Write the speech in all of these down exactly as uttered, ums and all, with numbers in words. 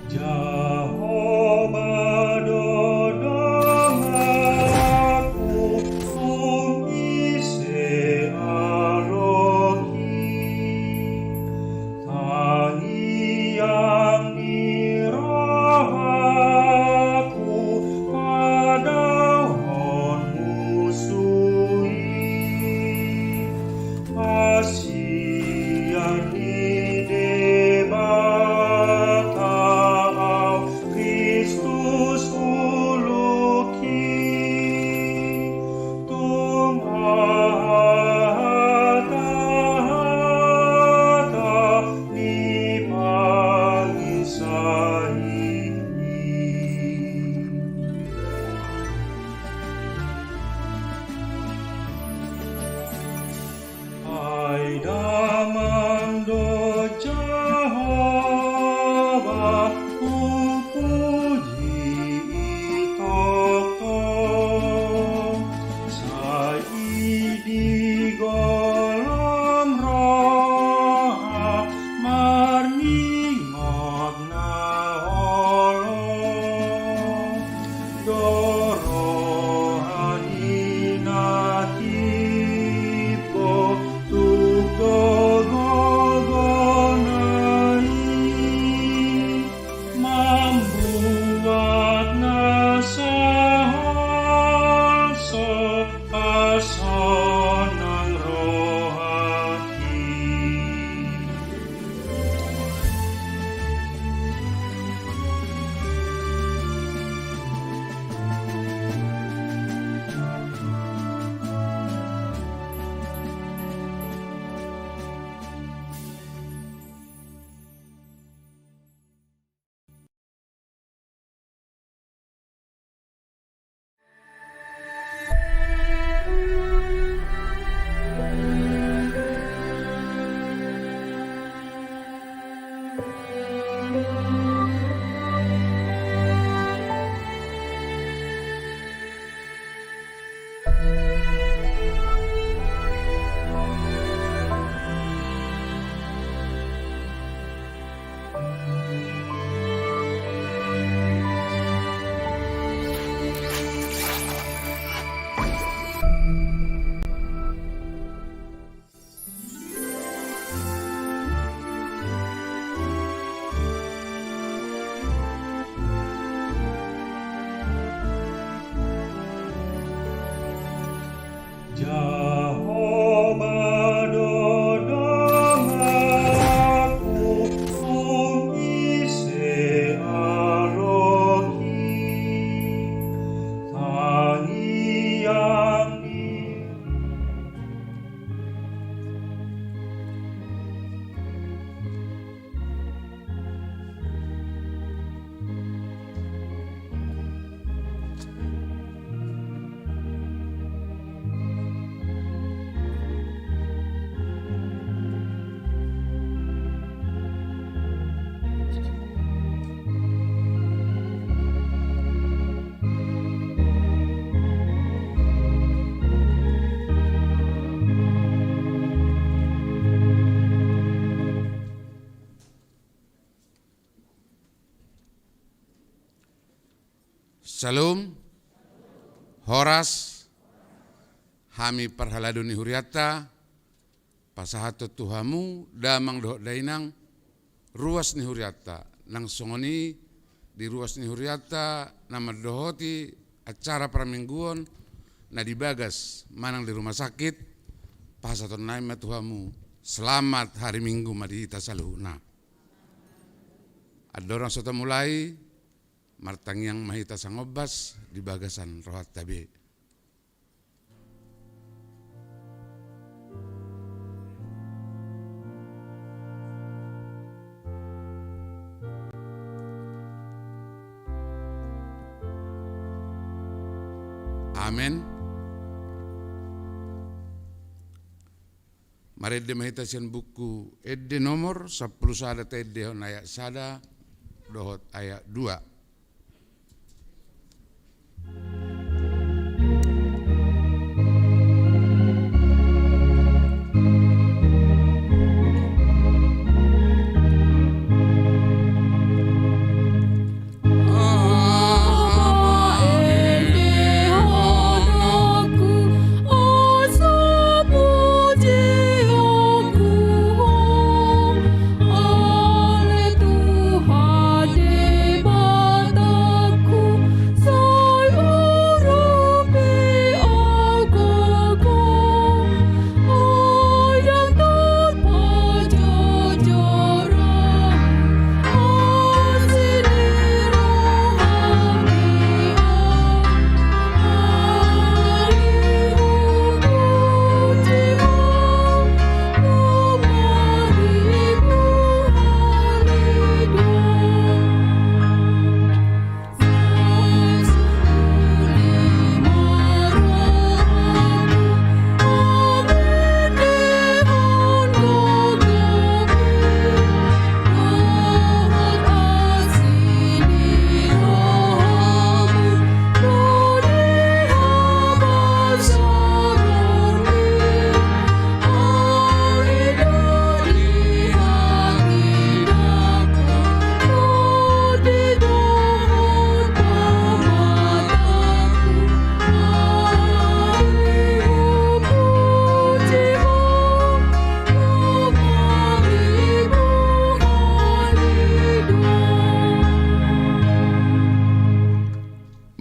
Jahowa do donganku, tung ise aloki? Tangiang ni rohaku, padahon musu i. Hasian ni Debata au, Kristus uluki, tung hata-hata ni pangisai. Ai damang do Jahowa, hupuji i tongtong, sai i di golom roha marningot na holong. Do roha ni na timbo, tuk do gogona i, mambuat na saholso pasonang rohaki. Jahowa do donganku, tung ise aloki? Tangiang ni Syalom. Horas. Hami parhalado ni hurianta pasahathon tu hamu damang dohot dainang, ruas ni hurianta. Nang songon i di ruas ni hurianta na mandohoti acara parmingguon na di bagas manang di rumah sakit, pasahaton nami ma tu hamu selamat hari Minggu ma di hita saluhutna. Andorang so tamulai, martangiang ma hita sangombas di bagasan rohanta be. Amen. Marende ma hita sian buku Ende nomor sampulu sada, taendehon ayat sada dohot ayat dua.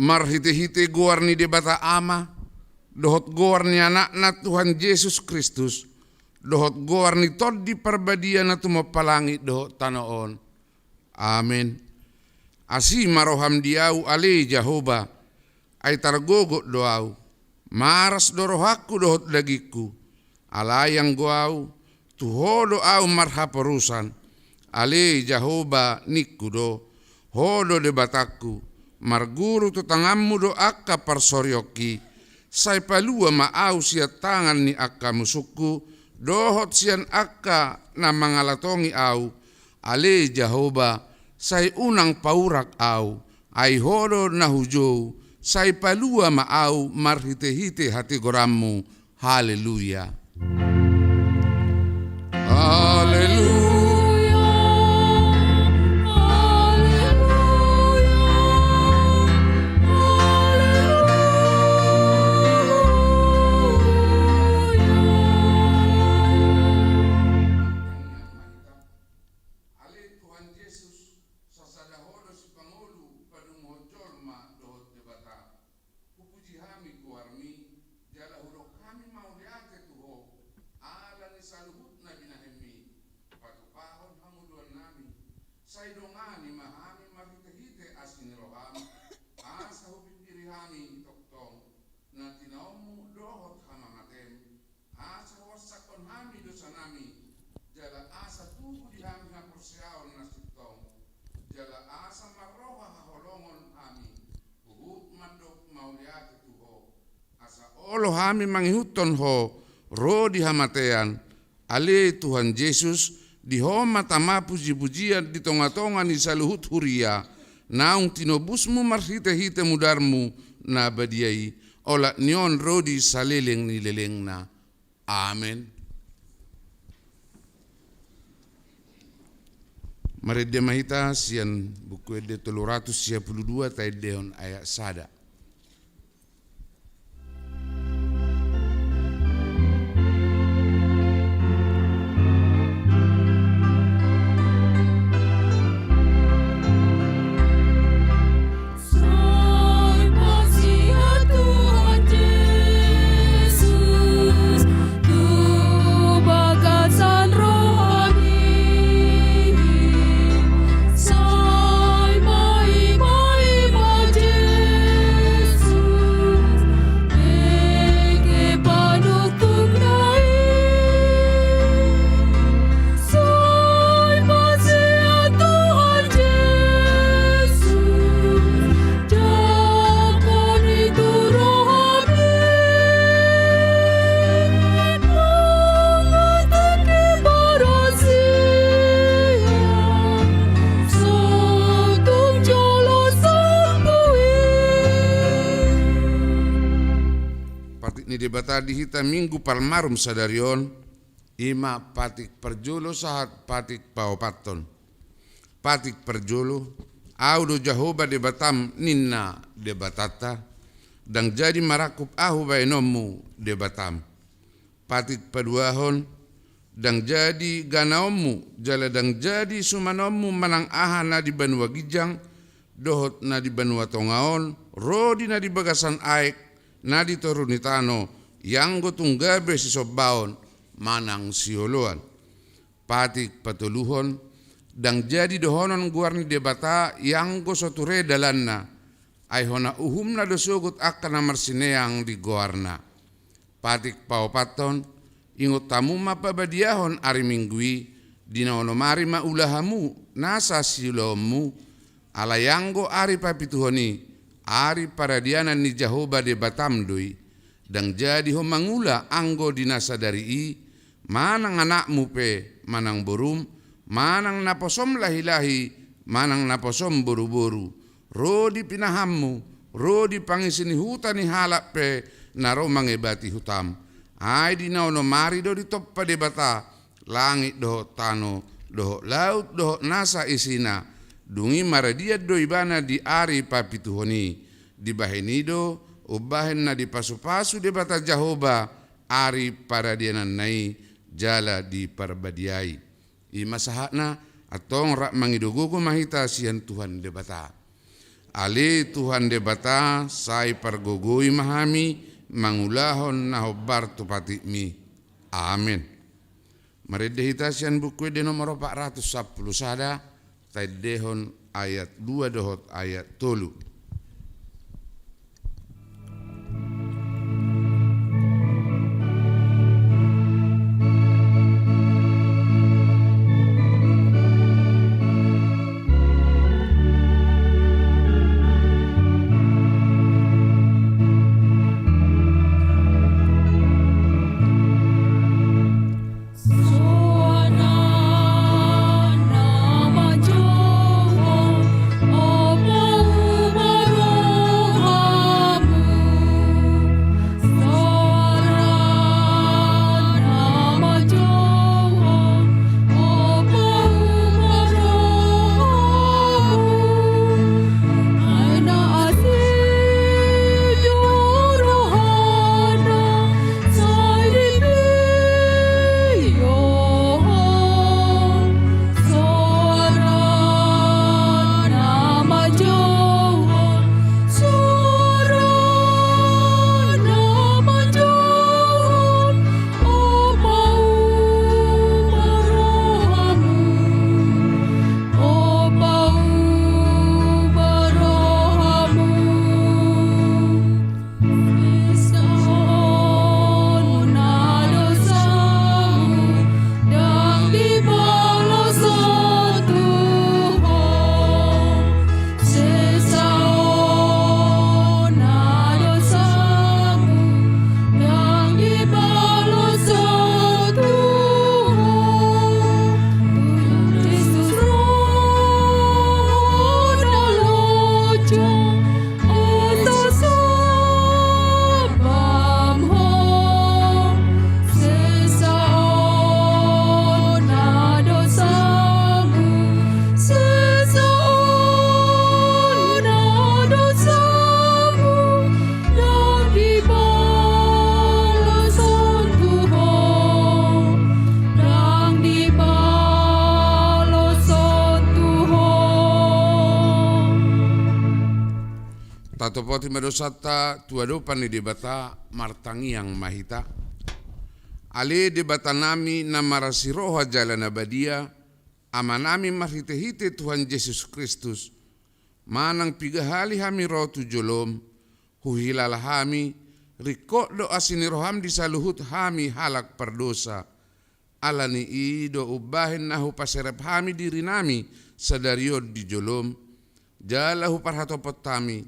Marhite-hite goar ni Debata Ama, dohot goar ni Anakna Tuhan Jesus Kristus, dohot goar ni Tondi Parbadia na tumompa langit dohot tano on. Amen. Asi ma roham di ahu, ale Jahowa, ai targogot do ahu. Maras do rohangku dohot dagingku. Alai anggo ahu, tu Ho do ahu marhaporusan. Ale Jahowa, ningku do, Ho do Debatangku, marguru tu tanganmu do angka parsoriongki. Sai palua ma ahu sian tangan ni angka musungku, dohot sian angka na mangalatongi ahu. Ale Jahowa, sai unang paurak ahu, ai Ho do na hujou, sai palua ma ahu marhite-hite hatigoranmu. Haleluya. Haleluya. Haleluya. Haleluya. Ale Tuhan Jesus, sasada Ho do sipangolu padumuhon jolma dohot Debata. Hupuji hami goarmi, jala hudok hami mauliate tu Ho, ala ni saluhut na binahenmi, patupahon hangoluannami, sai dongani ma hami marhite-hite asi ni roham, asa hupingkiri hami tongtong, na tinaonmu dohot hamamatem, asa huansangkon hami dosanami, jala asa tubu di hami haporseaon na sintong, jala asa marroha haholongon hami, huhut mandok mauliate tu Ho, asa olo hami mangihuthon Ho, ro di hamatean, ale Tuhan Jesus, di Ho ma tama puji-pujian di tonga-tonga ni saluhut huria, naung tinobusmu marhite-hite mudarmu na badia i, olat ni on ro di saleleng ni lelengna. Amen. Marende ma hita sian Buku Ende tolu ratus sia pulu dua, taendehon ayat sada. Patik ni Debata di hita Minggu Palmarum sadari on, i ma patik parjolo sahat patik paopathon. Patik parjolo, Ahu do Jahowa Debatam, ninna Debatanta, ndang jadi marangkup Ahu baenonmu, Debatam. Patik paduahon, ndang jadi ganaonmu, jala ndang jadi sumanonmu manang aha na di banua ginjang, dohot na di banua tonga on, ro di na di bagasan aek, na di toru ni tano, ianggo tung gabe sisombaon manang sioloan. Patik patoluhon, ndang jadi dohonon goar ni Debata, ianggo so ture dalanna, ai hona uhumna do sogot angka na marsineang di goarna. Patik paopathon, ingot hamu ma pabadiahon ari Minggu i, di na onom ari ma ula hamu, nasa siulaonmu, alai anggo ari papituhon i, ari paradianan ni Jahowa Debatam do i, ndang jadi ho mangula anggo di na sadari i, manang anakmu pe, manang borum, manang naposom lahi-lahi, manang naposom boru-boru, ro di pinahanmu, ro di pangisi ni huta ni halak pe na ro mangebati hutam. Ai di na onom ari do ditompa Debata langit dohot tano, dohot laut, dohot nasa isina, dung i maradian do ibana di ari papituhon i. Dibahen i do, umbahen na dipasu-pasu Debata Jahowa ari paradiananna i, jala diparbadiai. I ma sahatna, antong rap mangido gogo ma hita sian Tuhan Debata. Ale Tuhan Debata, sai pargogoi ma hami mangulahon na hombar tu patikmi. Amen. Marende hita sian Buku Ende nomor opat ratus sampulu sada, taendehon ayat dua dohot ayat tolu. Tatopoti ma dosanta tu adopan ni Debata, martangiang ma hita. Ale Debatanami na marasi roha jala na badia, Amanami marhitehite Tuhan Jesus Kristus, manang piga hali hami ro tu jolom, huhilala hami, ringkot do asi ni roham di saluhut hami halak pardosa. Ala ni i do umbahen na hupaserep hami dirinami sadari on di jolom, jala huparhatopot hami,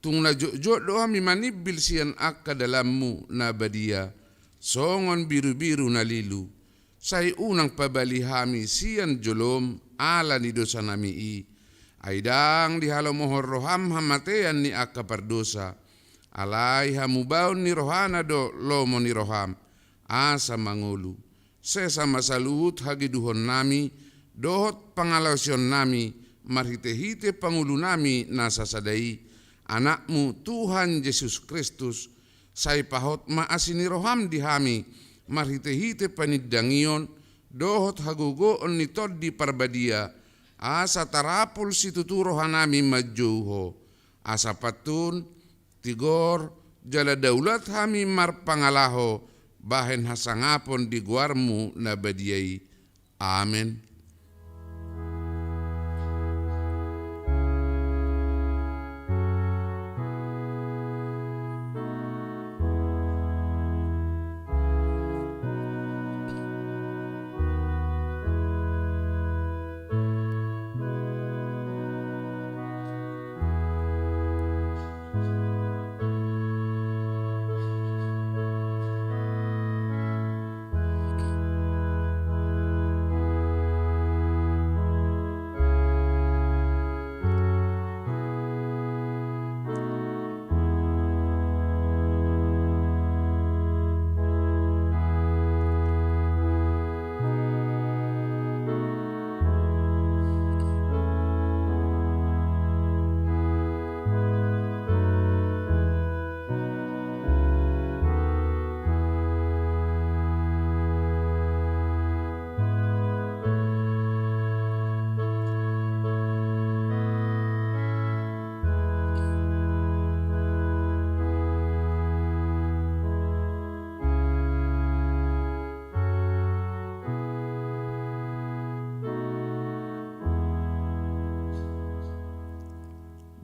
tung na jotjot do hami manimbil sian angka dalanmu na badia, songon birubiru na lilu. Sai unang pabali hami sian jolom ala ni dosanami i. Ai ndang dihalomohon roham hamatean ni angka pardosa. Alai hamubaon ni rohana do lomo ni roham, asa mangolu. Sesa ma saluhut hageduhonnami dohot pangalaosionnami marhitehite Pangulunami na sasada i, Anakmu Tuhan Jesus Kristus. Sai pahot ma asi ni roham di hami marhitehite panindangion dohot hagogoon ni Tondi Parbadia, asa tarapul situtu rohanami manjou Ho, asa pantun, tigor, jala daulat hami marpangalaho bahen hasangapon di goarmu na badia i. Amen.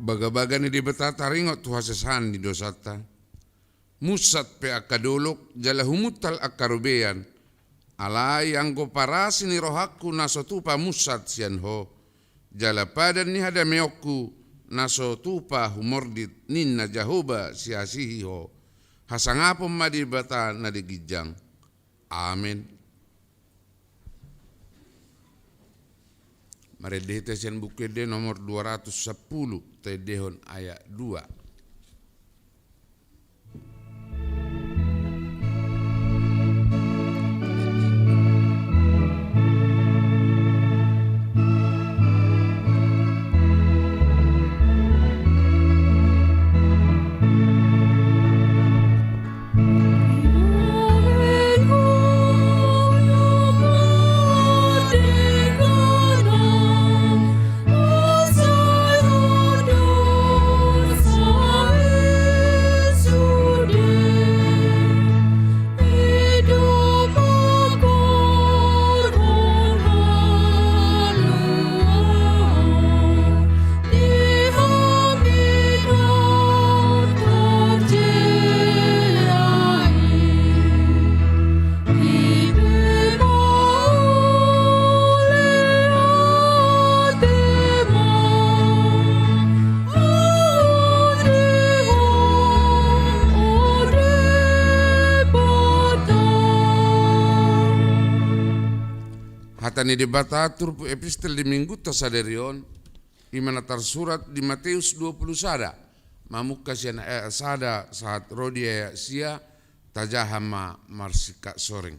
Bagabaga ni Debata taringot tu hasesaan ni dosanta. Munsat pe angka dolok, jala humuntal angka robean. Alai anggo parasi ni rohangku na so tupa munsat sian Ho, jala padan ni hadameonku na so tupa humordit, ninna Jahowa siasihi Ho. Hasangapon ma Debata na di ginjang. Amen. Marende hita sian Buku Ende nomor dua ratus sampulu, taendehon ayat dua. Hata ni Debata turpuk epistel di Minggunta sadari on, i ma na tarsurat di Mateus dua pulu sada, mamungka sian ayat sada sahat ro di ayat sia, tajaha ma marsingkat soreng.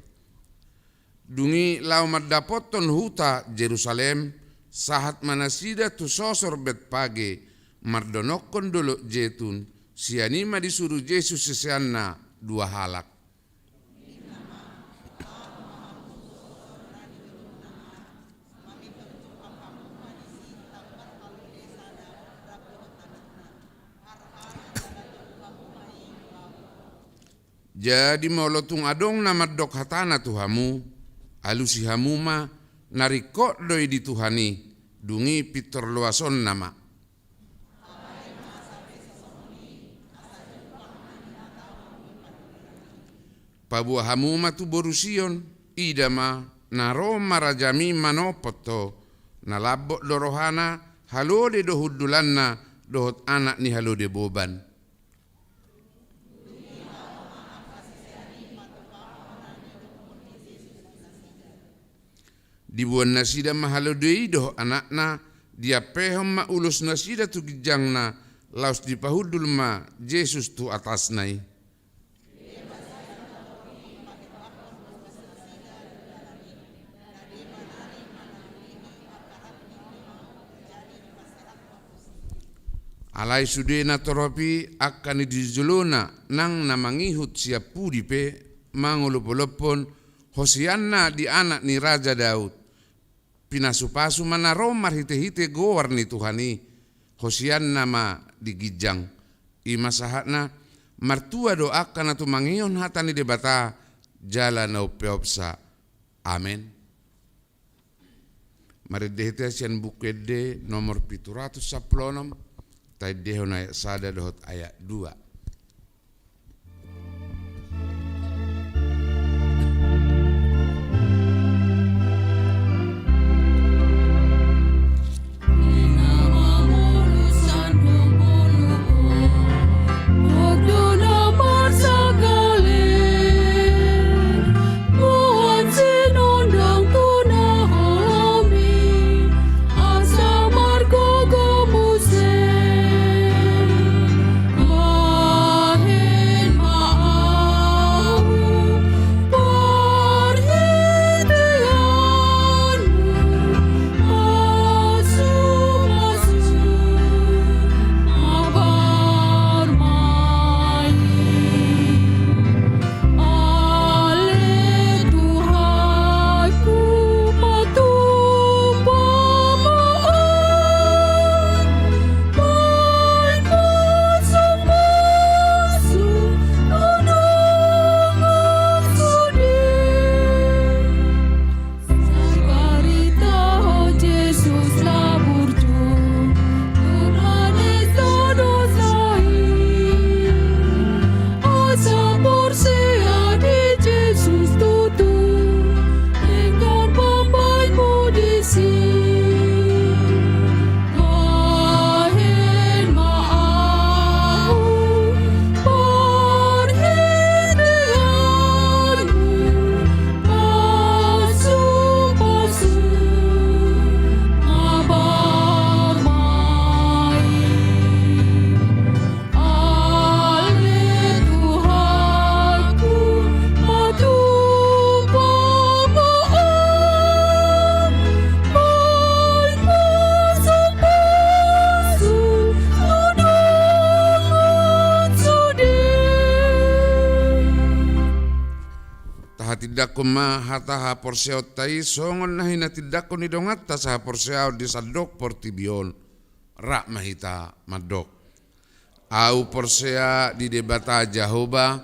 Dung i laho mandapothon huta Jerusalem, sahat ma nasida tu sosor Betpage, mardonokkon Dolok Jetun, sian i ma disuru Jesus siseanna dua halak. Jadi molo tung adong na mandok hatana tu hamu, alusi hamu ma, na ringkot do i di Tuhan i, dung i pintor loasonna ma. Paboa hamu ma tu boru Sion, ida ma, na ro ma rajami manopot ho, na lambok do rohana, halode do hundulanna, dohot anak ni halode boban. Diboan nasida ma halode i dohot anakna, diampehon ma ulos nasida tu ginjangna, laos dipahundul ma Jesus tu atasna i. Alai sude na torop i angka na di jolona nang na mangihut sian pudi pe mangolopolophon, Hosianna di anak ni Raja Daud. Pinasupasu ma na ro marhitehite goar ni Tuhan i, Hosianna ma di ginjang. I ma sahatna, martua do angka na tumangihon hata ni Debata, jala na umpeopsa. Amen. Marende hita sian Buku Ende nomor pitu ratus sampulu onom, taendehon ayat sada dohot ayat dua. Tindanghon ma hata haporseaonta i songon na hinatindangkon ni donganta sahaporseaon di sandok portibi on. Rap ma hita mandok. Au porsea di Debata Jahowa,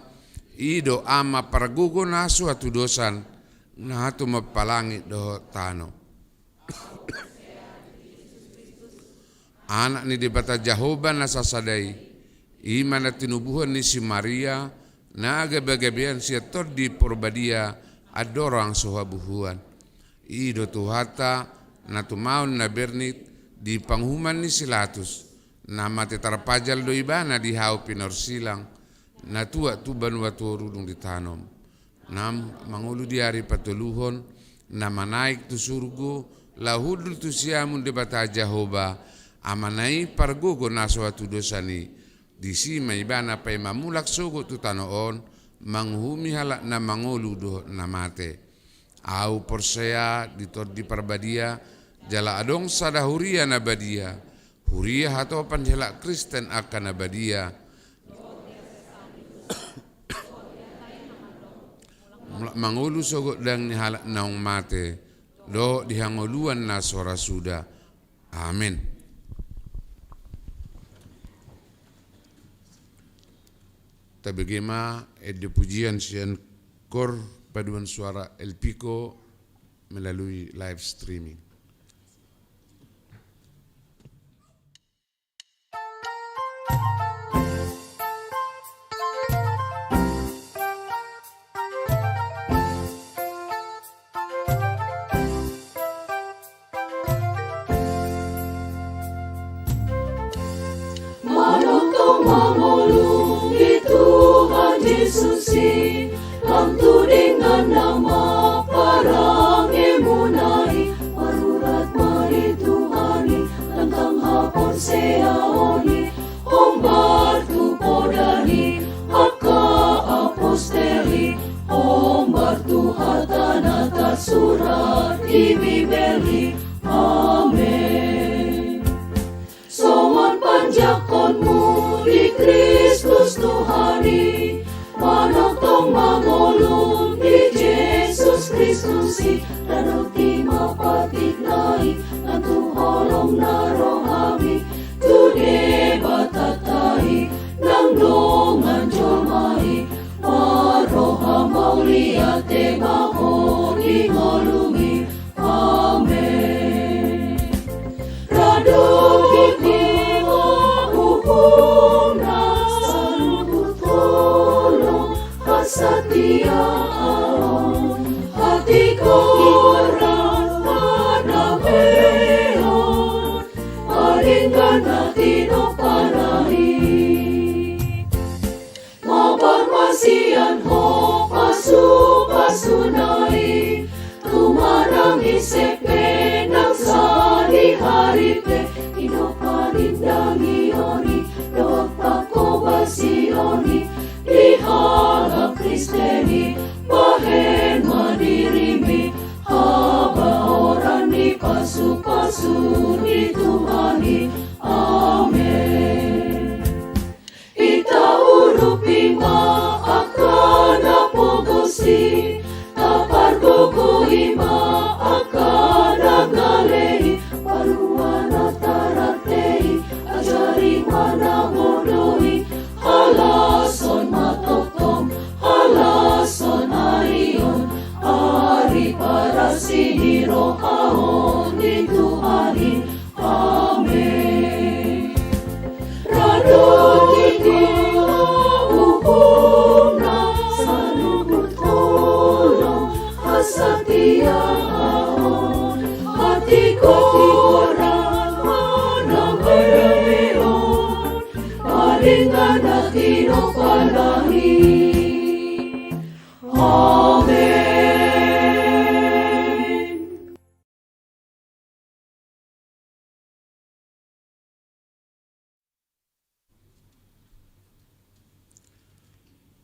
i do Ama pargogo na so hatudosan, na tumompa langit dohot tano. Anak ni Debata Jahowa na sasada i, i ma na tinubuhon ni si Maria, na gabagabean sian Tondi Porbadia, andorang so habuhuan. I do Tuhanta, na tumaon na bernit di panguhuman ni si Latus, na mate tarpajal do ibana di hau pinorsilang, na tuat tu banua toru dung ditanom. Na mangolu di ari patoluhon, na manaek tu surgo, laho hundul tu siamun Debata Jahowa, Amana i pargogo na so hatudosan i, disi ma ibana paima mulak sogot tu tano on, manguhumi halak na mangolu dohot na mate. Au porsea di Tondi Parbadia, jala adong sada huria na badia, huria hatopan ni halak Kristen angka na badia. Mulak mangolu sogot daging ni halak naung mate, dohot di hangoluan na so ra suda. Amen. Tabege ma ende pujian sian Kor Paduan Suara Elpiko melalui live streaming. Manongtong mangolu di Tuhan Jesus i, lam tu denggan nama parange muna i, marurat ma di Tuhan i, tangkas haporseaon i, hombar tu poda ni angka apostel i, hombar tu hata na tarsurat di Bibel i. Amen. Songon panjangkonmu di Kristus Tuhan i, manongtong mangolu di Jesus Kristus i, ndang roti ma patikna i, nang tu holong na ro hami, tu Debatanta i, nang dongan jolma i, marroha mauliate ma Ho di ngolumi. Amen. Radot i ma uhumna, saluhut holong hasatiaon, hatigoran, panabeon, ma denggan na tinompana i. Mabar ma sian Ho pasupasuna i, tu manang ise pe nang sadihari pe, i do panindangion i dohot pangkobasion i di halak Kristen i, bahen ma dirimi habaoran ni pasupasu ni Tuhan i. Amen. Ita urupi ma angka na pogos i, tapargogoi ma angka na gale i, palua na tararte i, ajari ma na bodo i, halashon ma tongtong, halashon ari on, ari parasi ni roha on di Tuhan i. Amen. Radot i ma uhumna, saluhut holong hasatiaon, hatigoran, panabeon, ma denggan na tinompana i. Amen.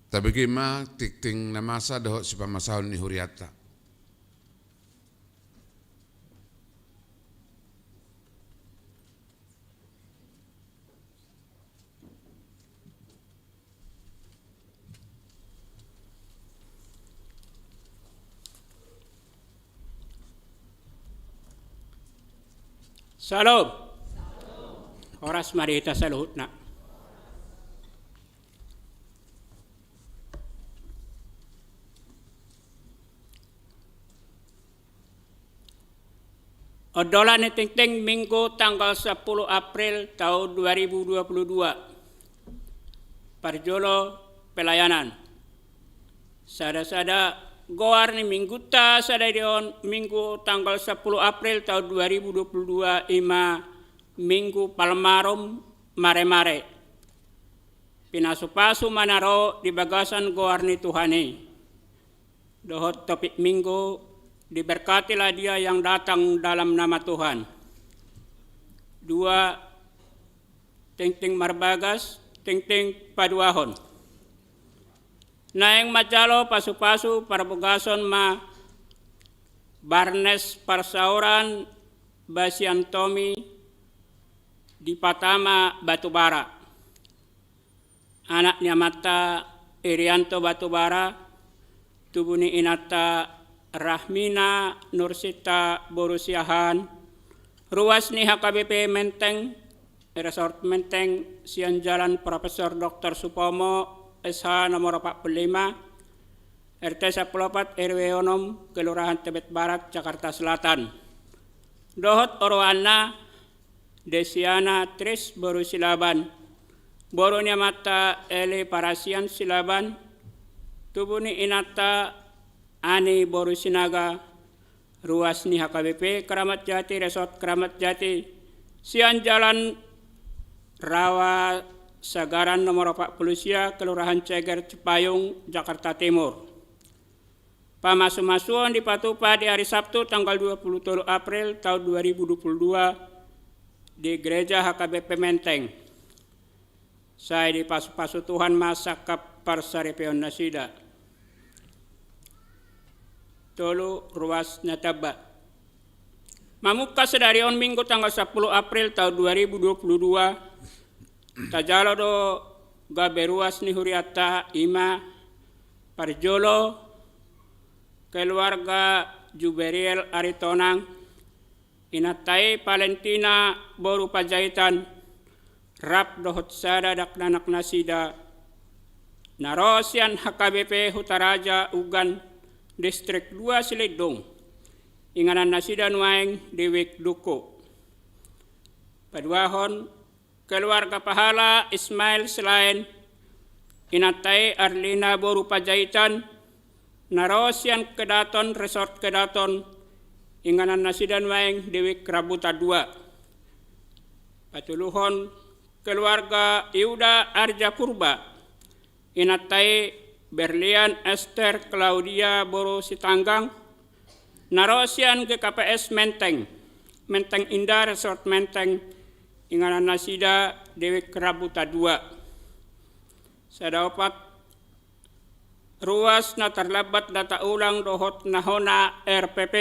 Tabege ma tingting na masa dohot sipamasahon ni hurianta. Syalom. Horas ma di hita saluhutna. Ondolan ni tingting, Minggu tanggal sepuluh April tahun dua ribu dua puluh dua. Parjolo, pelayanan. Sada-sada goar ni Mingguta sadari on, Minggu tanggal sepuluh April tahun dua ribu dua puluh dua, i ma Minggu Palmarum Mare-mare. Pinasu-pasu ma na ro di bagasan goar ni Tuhan i. Dohot topik Minggu, diberkatilah dia yang datang dalam nama Tuhan. Dua, tingting marbagas, tingting paduahon. Naeng manjalo pasu-pasu parbagason ma Barnes Parsaoran, Basian Tomi, Dipatama, Batubara. Anak ni amanta Irianto, Batubara, tubu ni inanta Rahmina Nursinta boru Siahaan, ruas ni H K B P Menteng, Resort Menteng, sian Jalan Profesor Doktor Supomo, S H, nomor opat pulu lima, R T sampulu opat, R W onom, Kelurahan Tebet Barat, Jakarta Selatan. Dohot oroanna, Desiana Tris boru Silaban, boru ni amanta Eli Parasian Silaban, tubu ni inanta Ani boru Sinaga, ruas ni H K B P Keramat Jati, Resort Keramat Jati, sian Jalan Rawa Sagaran nomor opat pulu sia, Kelurahan Ceger, Cipayung, Jakarta Timur. Pamasu-masuon dipatupa di ari Sabtu tanggal dua pulu tolu April tahun dua ribu dua pulu dua di Gereja H K B P Menteng. Sai dipasu-pasu Tuhan ma sangkap parsaripeon nasida. Tolu, ruas na tamba. Mamungka sadari on, Minggu tanggal sampulu April tahun dua ribu dua pulu dua, tajalo do gabe ruas ni hurianta, i ma parjolo keluarga Juberiel Aritonang, inanta i Valentina boru Panjaitan, rap dohot sada dakdanak nasida, na ro sian H K B P Hutaraja Unggan, Distrik dua Silindung, inganan nasida nuaeng Dewek Dukku. Paduahon, keluarga pahala Ismail Silaen, inanta i Arlina boru Panjaitan, na ro sian Kedaton, Resort Kedaton, inganan nasida nuaeng Dewek Rambutan dua. Patoluhon, keluarga Yuda Arja Purba, inanta i Berlian Ester Claudia boru Sitanggang, na ro sian G K P S Menteng, Menteng Indah Resort Menteng, inganan nasida Dewek Rambutan dua. Sada opat, ruas na tarlambat data ulang dohot na hona R P P.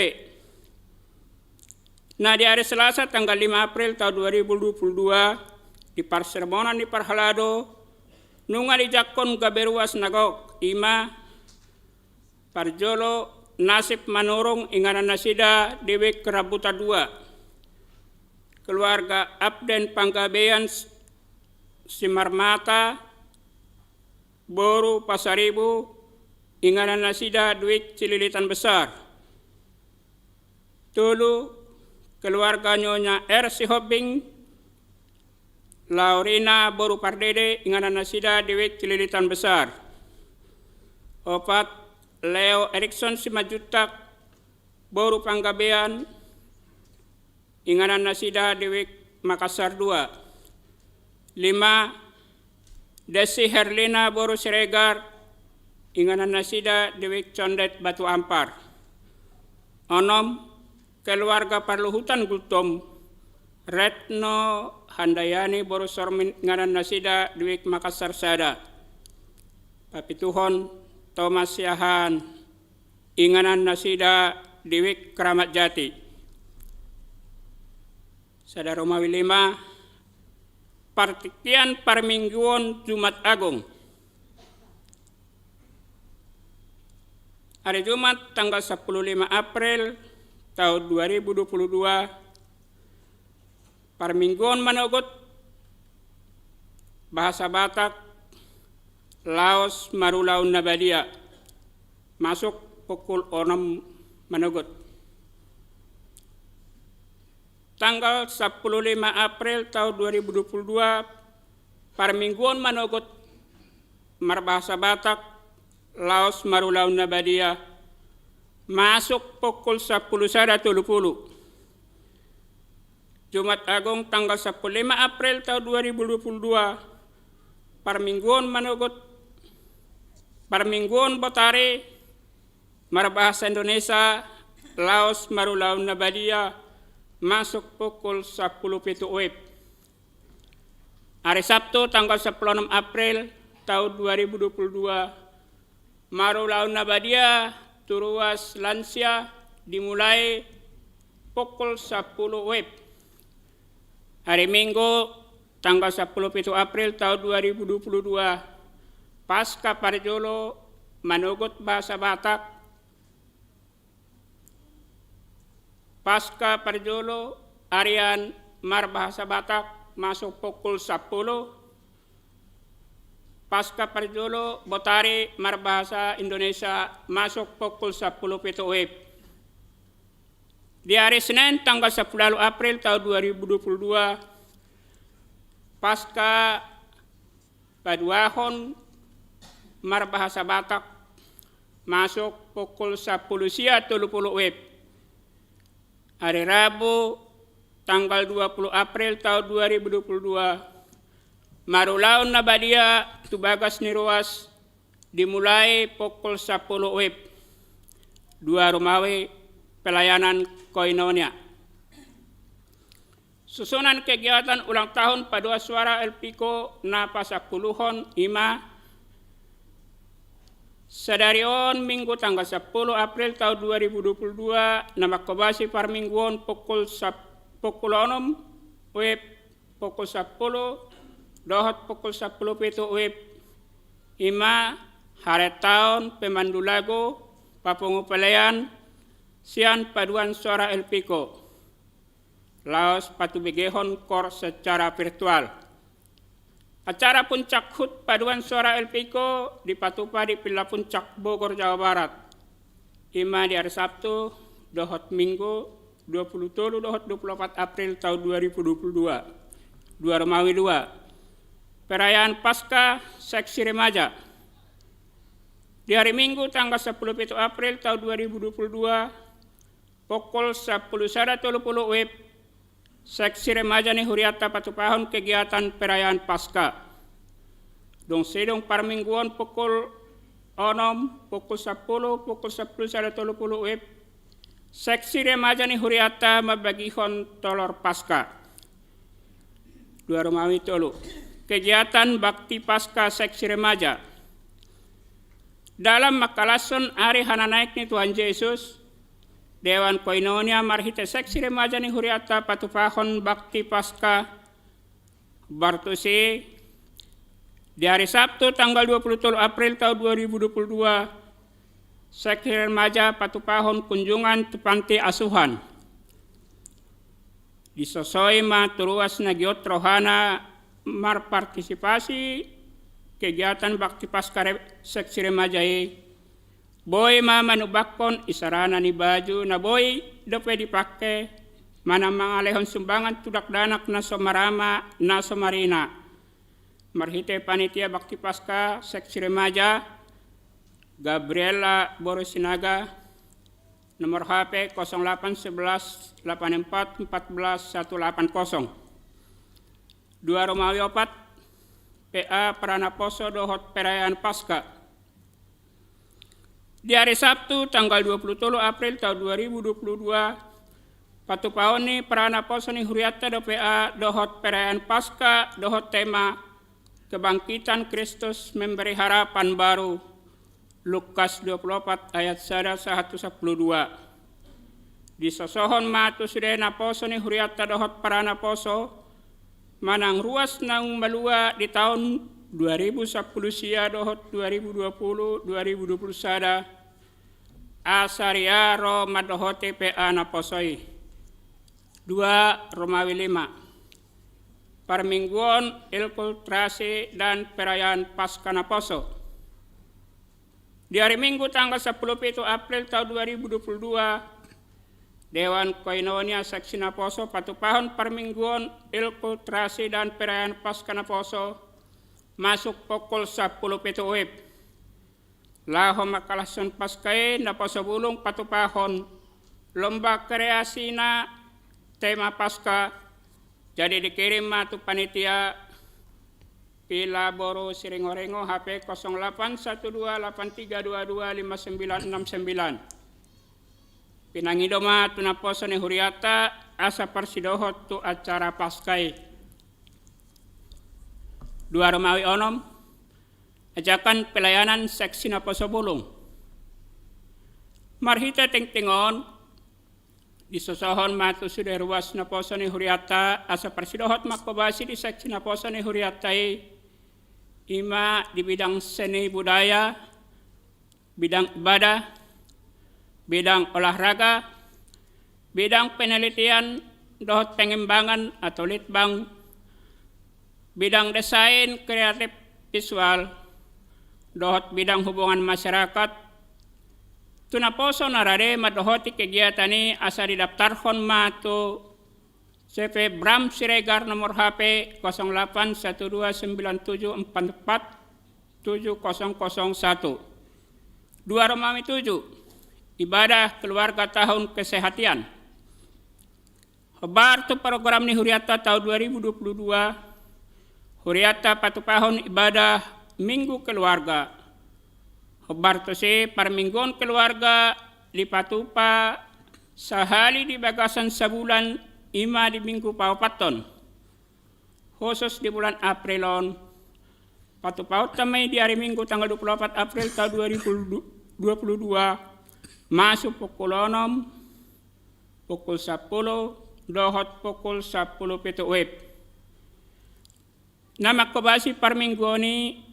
Na di ari Selasa tanggal lima April tahun dua ribu dua puluh dua, di parsermonan ni parhalado, nunga dijangkon gabe ruas na gok, i ma parjolo Nasib Manurung, inganan nasida Dewek Rambutan dua. Keluarga Abden Panggabean S-, Simarmata boru Pasaribu, inganan nasida Dewek Cililitan Besar. Tolu, keluarga Nyonya R Sihombing, Laurina boru Pardede, inganan nasida Dewek Cililitan Besar. Opat, Leo Erikson Simanjuntak boru Panggabean, inganan nasida Dewek Makassar dua. Lima, Desi Herlina boru Siregar, inganan nasida Dewek Condet Batu Ampar. Onom, keluarga Parluhutan Gultom, Retno Handayani boru Sormin, inganan nasida Dewek Makassar sada. Papituhon, Thomas Siahaan, inganan nasida Dewek Keramat Jati. Sada Romawi lima, partingkian parmingguon Jumat Agung. Ari Jumat tanggal sampulu lima April tahun dua ribu dua puluh dua, Parmingguon manogot, bahasa Batak, laos marulaon na badia, masuk pukul onom manogot. Tanggal sampulu lima April taon dua ribu dua pulu dua, parmingguon manogot, marbahasa Batak, laos marulaon na badia, masuk pukul sampulu sada tolu pulu. Jumat Agung tanggal sampulu lima April taon dua ribu dua pulu dua, parmingguon manogot, parmingguon botari, marbahasa Indonesia, laos marulaon na badia, masuk pukul sampulu pitu WIB. Ari Sabtu tanggal sampulu onom April taon dua ribu dua pulu dua, marulaon na badia tu ruas lansia dimulai pukul sampulu WIB. Ari Minggu tanggal sampulu pitu April taon dua ribu dua pulu dua, Paska parjolo manogot bahasa Batak, Paska parjolo arian marbahasa Batak masuk pukul sampulu, Paska parjolo botari marbahasa Indonesia masuk pukul sampulu pitu WIB. Di ari Senin tanggal sampulu ualu April taon dua ribu dua pulu dua, Paska paduahon marbahasa Batak masuk pukul sampulu sia tolu pulu WIB. Ari Rabu tanggal dua pulu April taon dua ribu dua pulu dua, marulaon na badia tu bagas ni ruas dimulai pukul sampulu WIB. Dua Romawi, pelayanan koinonia. Susunan kegiatan ulang tahun Paduan Suara Elpiko na pasampuluhon i ma: sadari on Minggu tanggal sampulu April taon dua ribu dua pulu dua, na mangkobasi parmingguon pukul sap-, pukul onom WIB, pukul sampulu dohot pukul sampulu pitu WIB, i ma harentaon pemandu lagu, papungu pelean sian Paduan Suara Elpiko, laos patubegehon kor secara virtual. Acara puncak hut Paduan Suara Elpiko dipatupa di Villa Puncak, Bogor, Jawa Barat, i ma di ari Sabtu dohot Minggu dua pulu tolu dohot dua pulu opat April taon dua ribu dua pulu dua. Dua Romawi dua, perayaan Paska seksi remaja. Di ari Minggu tanggal sampulu pitu April taon dua ribu dua pulu dua, pukul sampulu sada tolu pulu WIB, seksi remaja ni hurianta patupahon kegiatan perayaan Paska. Dung sidung parmingguon pukul onom, pukul sampulu, pukul sampulu sada tolu pulu WIB, seksi remaja ni hurianta mambagihon tolor Paska. Dua Romawi tolu, kegiatan bakti Paska seksi remaja. Dalam mangkalashon ari hananaek ni Tuhan Jesus, Dewan Koinonia marhite seksi remaja ni hurianta patupahon bakti Paska. Berarti di ari Sabtu tanggal dua pulu tolu April taon dua ribu dua pulu dua, seksi remaja patupahon kunjungan tu panti asuhan. Disosoi ma tu ruas na giot rohana marpartisipasi kegiatan bakti Paska re-, seksi remaja i. Boi ma manumbangkon isarana ni baju na boi dope dipangke, manang mangalehon sumbangan tu dakdanak na so marama, na so marina. Marhite panitia bakti Paska seksi remaja, Gabriela Boru Sinaga, nomor H P kosong delapan sebelas delapan empat empat belas satu delapan kosong. Dua Romawi opat, P A Paranaposo dohot perayaan Paska. Di ari Sabtu tanggal dua pulu tolu April taon dua ribu dua pulu dua, patupaon ni paranaposo ni hurianta do P A dohot perayaan Paska dohot tema Kebangkitan Kristus Memberi Harapan Baru, Lukas dua pulu opat ayat sada sahat tu sampulu dua. Disosohon ma tu sude naposo ni hurianta dohot paranaposo, manang ruas naung malua di taon dua ribu sampulu sia dohot dua ribu dua pulu, dua ribu dua pulu sada, asa ro mandohoti P A naposo i. Dua Romawi lima. Parmingguon Inkulturasi dan Perayaan Paskah Naposo. Di hari Minggu tanggal sepuluh pitu April tahun dua ribu dua puluh dua, Dewan Koinonia Seksi Naposo patupahon parmingguon Inkulturasi dan Perayaan Paskah Naposo masuk pukul sepuluh pitu WIB. Laho mangkalashon Paskah i, Naposo Bulung patupahon lomba kreasina tema Paskah. Jadi dikirim ma tu panitia, Villa Boru Siringoringo, H P kosong delapan satu dua delapan tiga dua dua lima sembilan enam sembilan. Pinangido ma tu naposo ni huriata asa parsidohot tu acara Paskah i. Dua Romawi onom. Ajakan pelayanan Seksi Naposo Bulung. Marhite tingting on, disosohon ma tu sude ruas naposo ni huriata asa parsidohot mangkobasi di Seksi Naposo ni huriata i, ima di bidang seni budaya, bidang ibadah, bidang olahraga, bidang penelitian dohot pengembangan atau litbang, bidang desain kreatif visual, dohot bidang hubungan masyarakat. Tu naposo na rade mandohoti kegiatan i asa didaftarhon ma tu C P Bram Siregar, nomor H P kosong delapan satu dua sembilan tujuh empat empat tujuh kosong kosong satu. Dua Romawi tujuh. Ibadah keluarga tahun kesehatian. Hombar tu program ni huriata tahun dua ribu dua puluh dua, huriata patupahon ibadah Minggu Keluarga. Hombar tusi parmingguon keluarga dipatupa sahali di bagasan sabulan, ima di minggu paopathon, khusus di bulan April on. Patupahonta ma i di hari Minggu tanggal dua puluh opat April tahun dua ribu dua puluh dua, masuk pukul onom, pukul sepuluh, dohot pukul sepuluh pitu WIB. Na mangkobasi parmingguon i,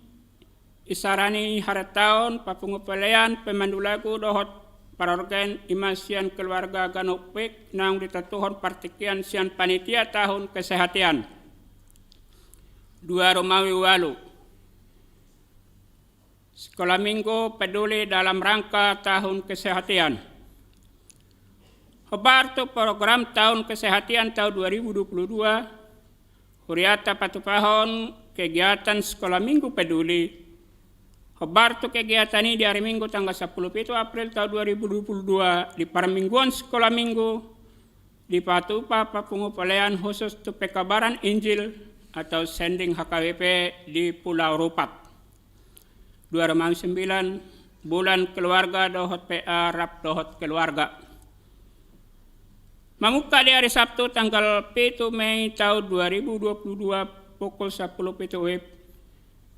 isara ni harentaon, papungu pelean, pemandu lagu dohot parorgen, ima sian keluarga ganup WIB, naung ditontuhon partingkian sian panitia tahun kesehatian. Dua Romawi ualu. Sekolah Minggu peduli dalam rangka tahun kesehatan. Hombar tu program tahun kesehatan tahun dua ribu dua puluh dua, huriata patupahon kegiatan sekolah Minggu peduli. Hombar tu kegiatan i di hari Minggu tanggal sepuluh pitu April tahun dua ribu dua puluh dua, di parmingguon sekolah Minggu, dipatupa papungu pelean khusus tu pekabaran Injil atau sending H K B P di Pulau Rupat. Dua Romawi sembilan, bulan keluarga dohot P A rap dohot keluarga. Mamungka di hari Sabtu tanggal pitu Mei tahun dua ribu dua puluh dua pukul sepuluh pitu WIB,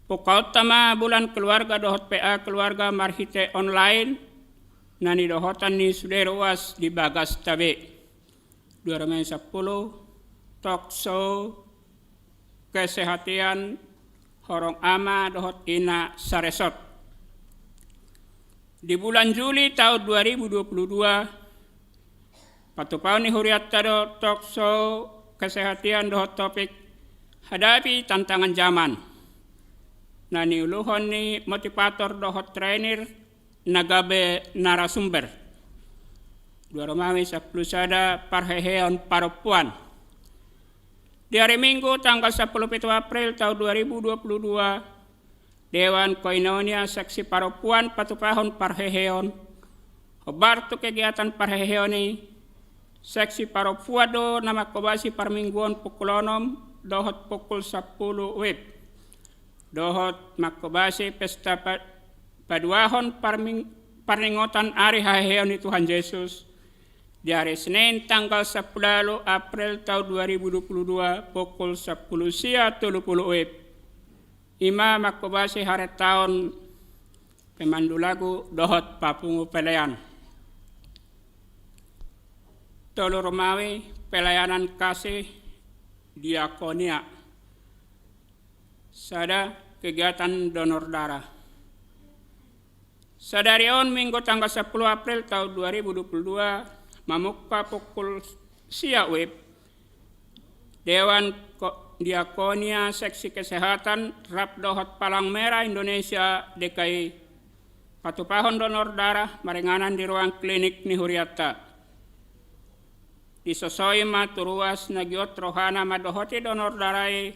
pungkaonta ma bulan keluarga dohot P A keluarga marhite online, na nidohotan ni sude ruas di bagas tabe. Dua Romawi sepuluh, talk show kesehatan horong ama dohot ina saresort. Di bulan Juli tahun dua ribu dua puluh dua, patupaon ni huriata do talk show kesehatan dohot topik hadapi tantangan zaman, na niuluhon ni motivator dohot trainer na gabe narasumber. Dua Romawi sepuluh sada, parheheon parompuan. Di hari Minggu tanggal sepuluh pitu April tahun dua ribu dua puluh dua, Dewan Koinonia Seksi Parompuan patupahon parheheon. Hombar tu kegiatan parheheon i, Seksi Parompuan do na mangkobasi parmingguon pukul onom dohot pukul sepuluh WIB. Dohot mangkobasi pesta pa-, paduahon parming-, parningotan ari haheheon ni Tuhan Jesus di hari Senin tanggal sepuluh April tahun dua ribu dua puluh dua pukul sepuluh sia tolu puluh WIB. Ima mangkobasi harentaon, pemandu lagu dohot papungu pelean. Tolu Romawi, pelayanan kasih diakonia. Sada, kegiatan donor darah. Sadari on Minggu tanggal sepuluh April tahun dua ribu dua puluh dua, mamungka pukul sia WIB, Dewan Ko-, Diakonia Seksi Kesehatan rap dohot Palang Merah Indonesia D K I patupahon donor darah maringanan di ruang klinik ni hurianta. Disosoi ma tu ruas na giot rohana mandohoti donor darah i,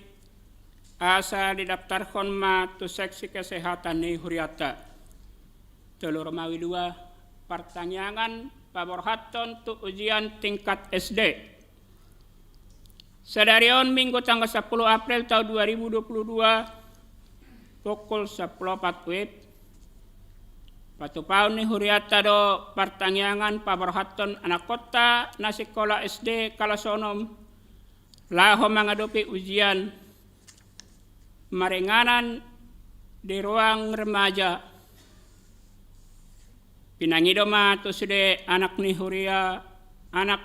asa didaptarhon ma tu seksi kesehatan ni hurianta. Tolu Romawi dua, partangiangan paborhathon tu ujian tingkat S D. Sadari on Minggu tanggal sampulu April taon dua ribu dua puluh dua, pukul sampulu opat W I B, patupaon ni hurianta do partangiangan paborhathon anakkonta na sikola S D kalas onom laho mangadopi ujian maringanan di ruang remaja. Pinangido ma tu sude anak ni huria, anak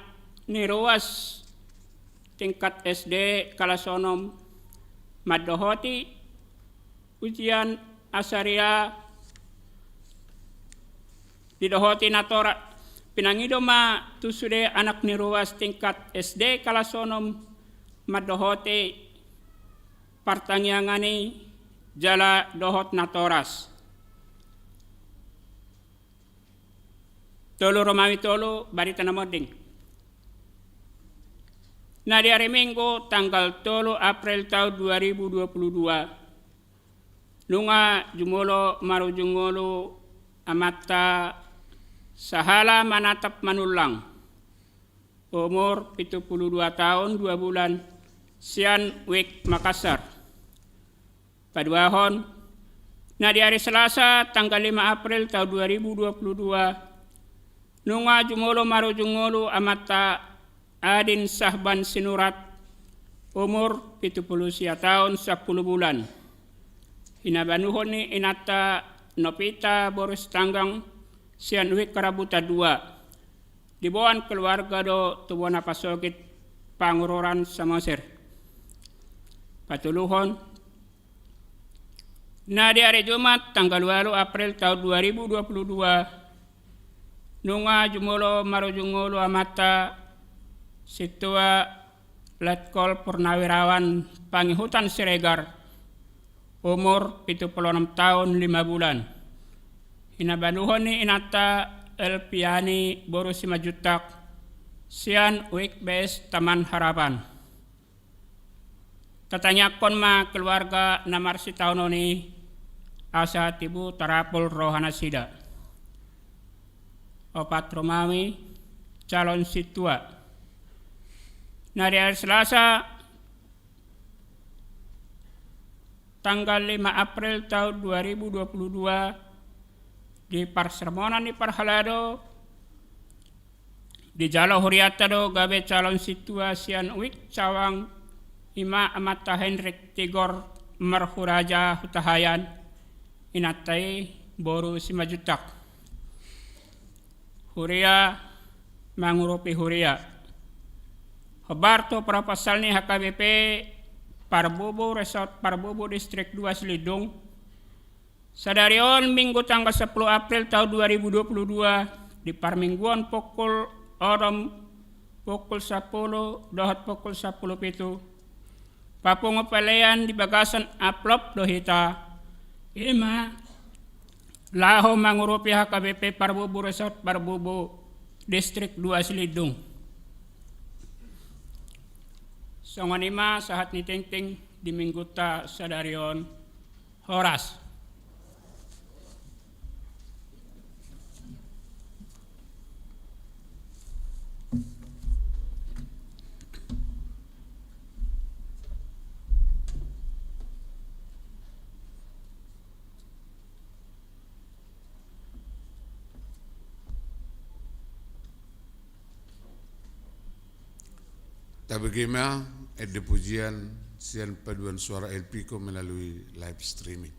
ni ruas tingkat S D kalas onom mandohoti ujian Asaria didohoti natora-, pinangido ma tu sude anak ni ruas tingkat S D kalas onom mandohoti partangiangan i jala dohot natoras. Tolu Romawi tolu, barita na monding. Na di ari Minggu tanggal tolu April taon dua ribu dua puluh dua, nunga jumolo marujung ngolu amanta sahala Manatap Manullang, umur pitu pulu dua taon dua bulan, sian U I K Makassar. Paduahon, na di ari Selasa tanggal lima April taon dua ribu dua puluh dua, nunga jumolo marujung ngolu amanta Adin Sahban Sinurat, umur pitu pulu sia taon sampulu bulan. Hinabanuhon ni inanta Novita boru Sitanggang, sian U I K Rambutan dua. Diboan keluarga do tu bona pasogit Pangururan Samosir. Patoluhon, na di ari Jumat tanggal ualu April taon dua ribu dua puluh dua, nunga jumolo marujung ngolu amanta Sintua Letkol Purnawirawan Pangihutan Siregar, umur pitu pulu onom taon lima bulan. Hinabanuhon ni inanta Elpiani boru Simanjuntak, sian U I K B S Taman Harapan. Tatangiangkon ma keluarga na marsitaonon i, asa tibu tarapul rohanasida. Opat Romawi, calon sintua. Na di ari Selasa tanggal lima April taon dua ribu dua puluh dua, di parsermonan ni parhalado, dijalo hurianta do gabe calon sintua sian U I K Cawang, i ma amanta Henrik Tigor Marhuraja Hutahayan, inanta i boru Simanjuntak. Huria mangurupi huria. Hombar tu proposal ni H K B P Parbubu, Resort Parbubu, Distrik dua Silindung. Sadari on Minggu tanggal sampulu April taon dua ribu dua puluh dua, di parmingguon pukul onom, pukul sampulu dohot pukul sampulu pitu, papungu pelean di bagasan amplop do hita, i ma laho mangurupi H K B P Parbubu, Resort Parbubu, Distrik dua Silindung. Songon i ma sahat ni tingting di Minggunta sadari on. Horas. Tabege ma ende pujian sian paduan suara Elpiko melalui live streaming.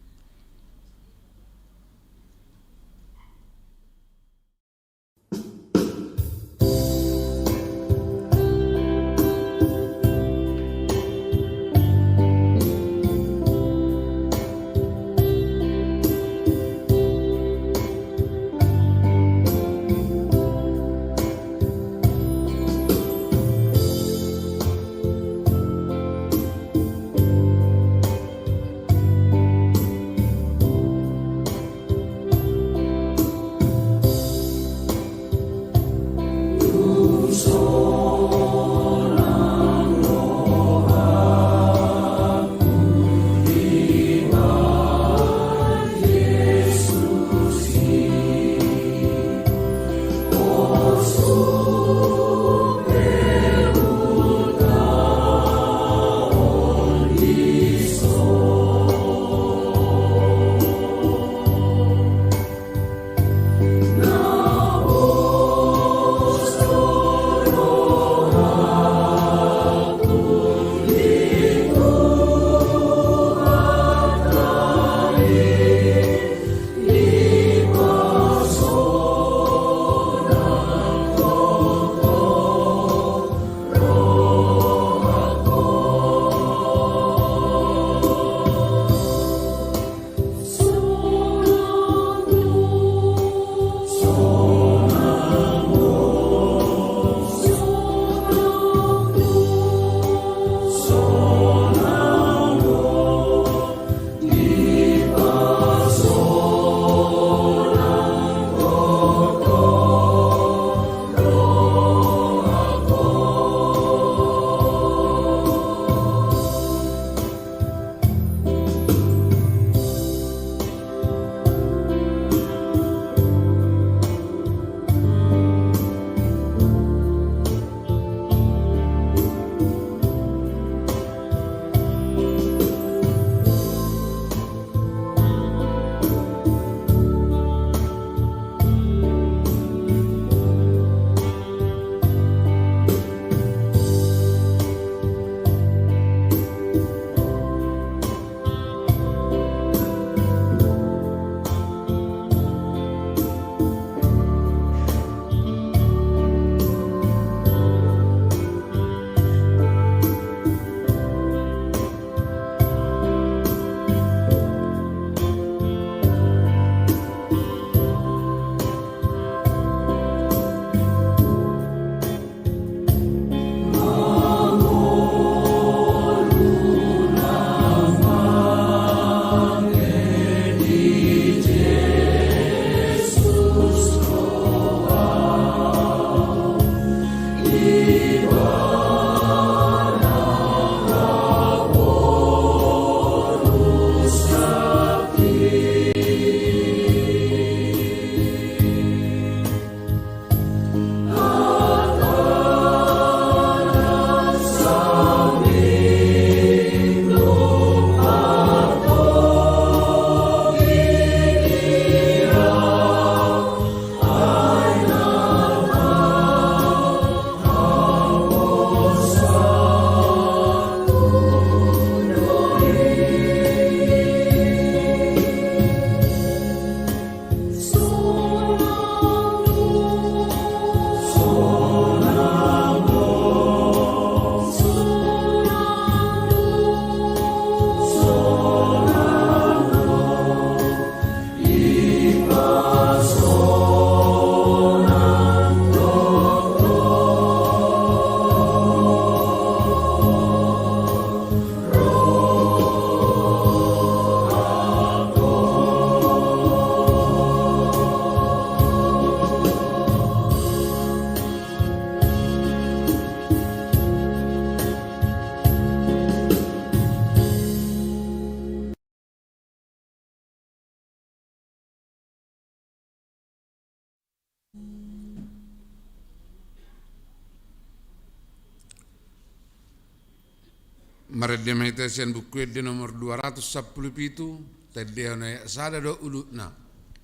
Marende ma hita sian Buku Ende nomor dua ratus sampulu pitu, taendehon ayat sada dohot ulutna.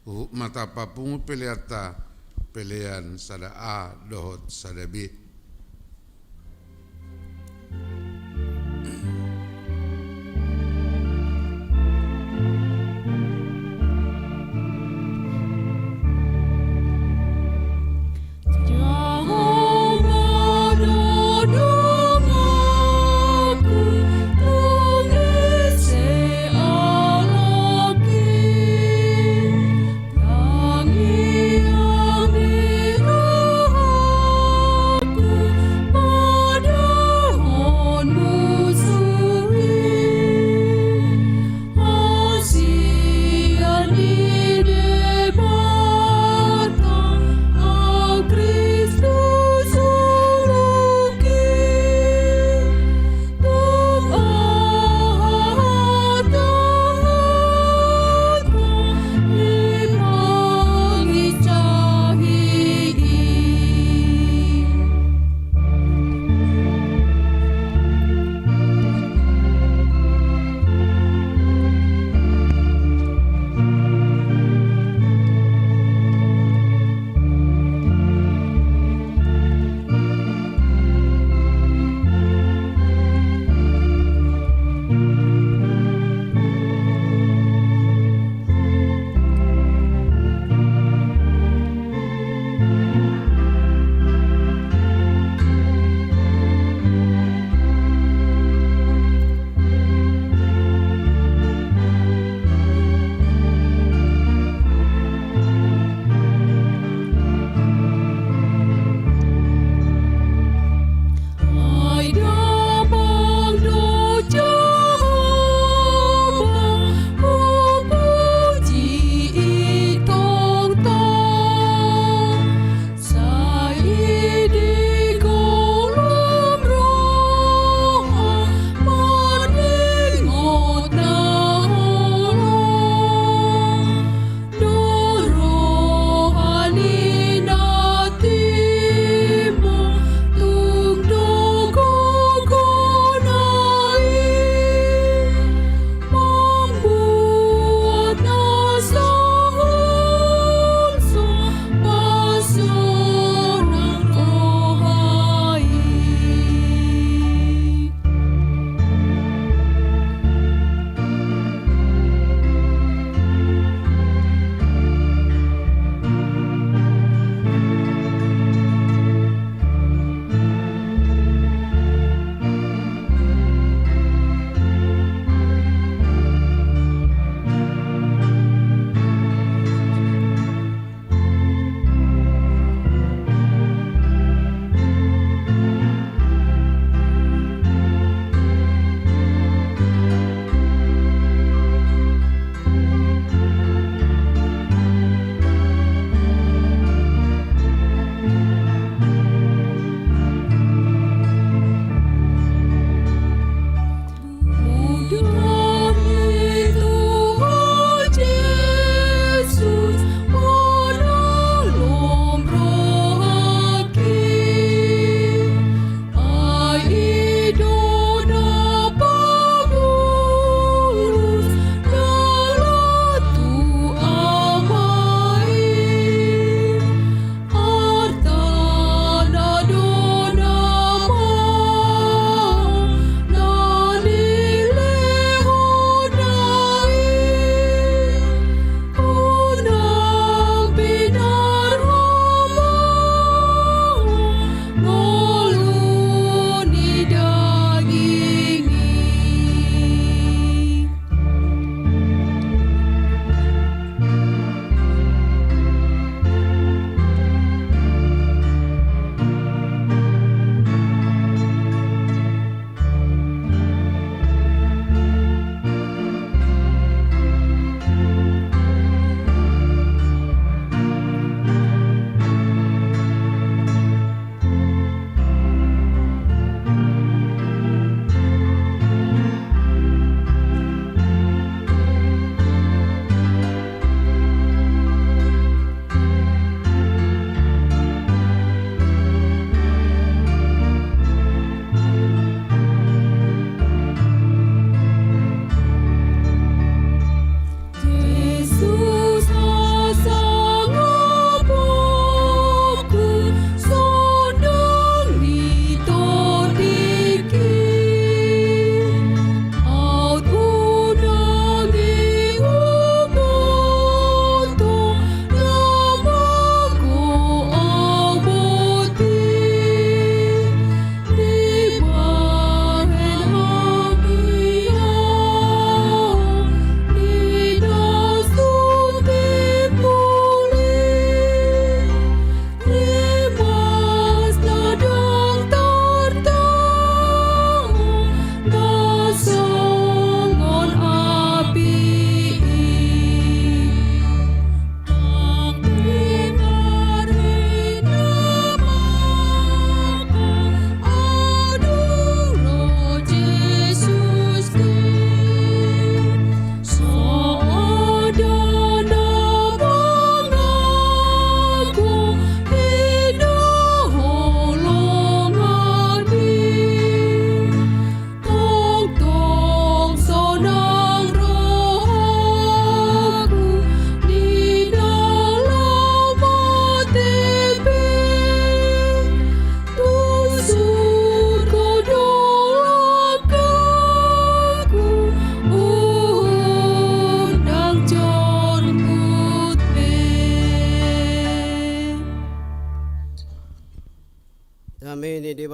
Huhut ma tapapungu peleanta, pelean sada A dohot sada B.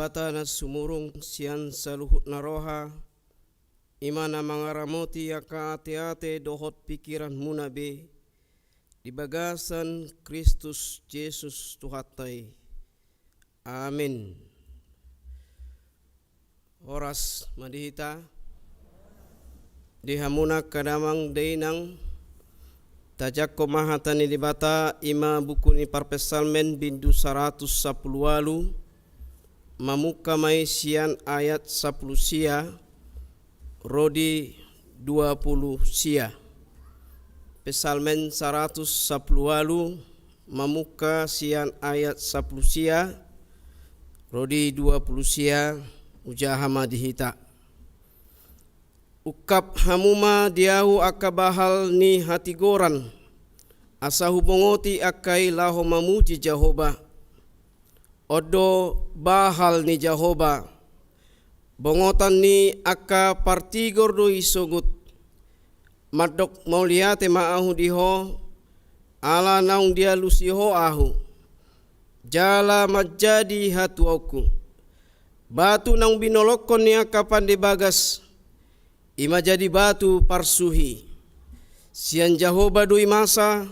Debata na sumurung sian saluhutna roha, i ma na mangaramoti angka ateate dohot pingkiranmuna be, di bagasan Kristus Jesus Tuhanta i. Amin. Horas ma di hita. Di hamuna angka damang dainang, tajangkon ma hata ni Debata, i ma buku ni Parpsalmen bindu saratus sampulu ualu, mamungka ma i sian ayat sampulu sia ro di dua pulu sia. Psalmen saratus sampulu ualu, mamungka sian ayat sampulu sia ro di dua pulu sia. Hujaha ma di hita. Ungkap hamu ma di ahu angka bahal ni hatigoran, asa hubongoti angka i laho mamuji Jahowa. On do bahal ni Jahowa, bongotan ni angka partigor do i sogot. Mandok mauliate ma ahu di ho, ala naung dialusi ho ahu, jala manjadi hatuaonku. Batu naung binolongkon ni angka pande bagas, i ma jadi batu parsuhi. Sian Jahowa do i masa,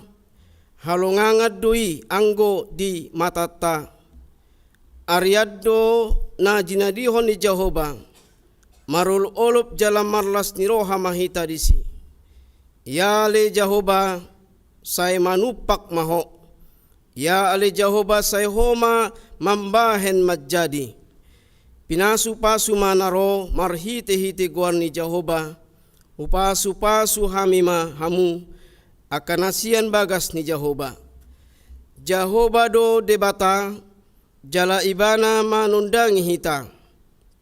halongangan do i anggo di matanta. Arian do na jinadihon ni Jahowa, marolopolop jala marlas ni roha ma hita disi. Ia ale Jahowa, sai manumpak ma ho. Ia ale Jahowa, sai ho ma mambahen manjadi. Pinasupasu ma na ro marhitehite goar ni Jahowa, hupasupasu hami ma hamu, angka na sian bagas ni Jahowa. Jahowa do Debata, jala Ibana manondangi hita.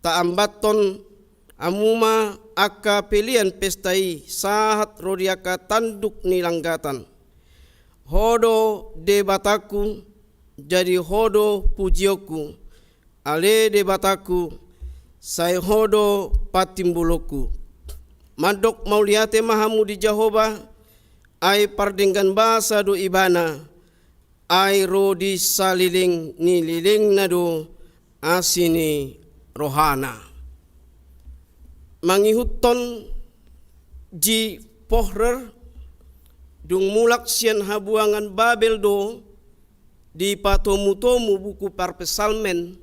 Taambathon hamu ma angka pelean pesta i sahat ro di angka tanduk ni langgatan. Ho do Debatangku, jadi ho do pujionku, ale Debatangku, sai ho do patimbulonku. Mandok mauliate ma hamu di Jahowa, ai pardenggan basa do Ibana, ai ro di saleleng ni lelengna do asi ni rohana. Mangihuthon J. Pohrer, dung mulak sian habuangan Babel do dipatomutomu buku Parpsalmen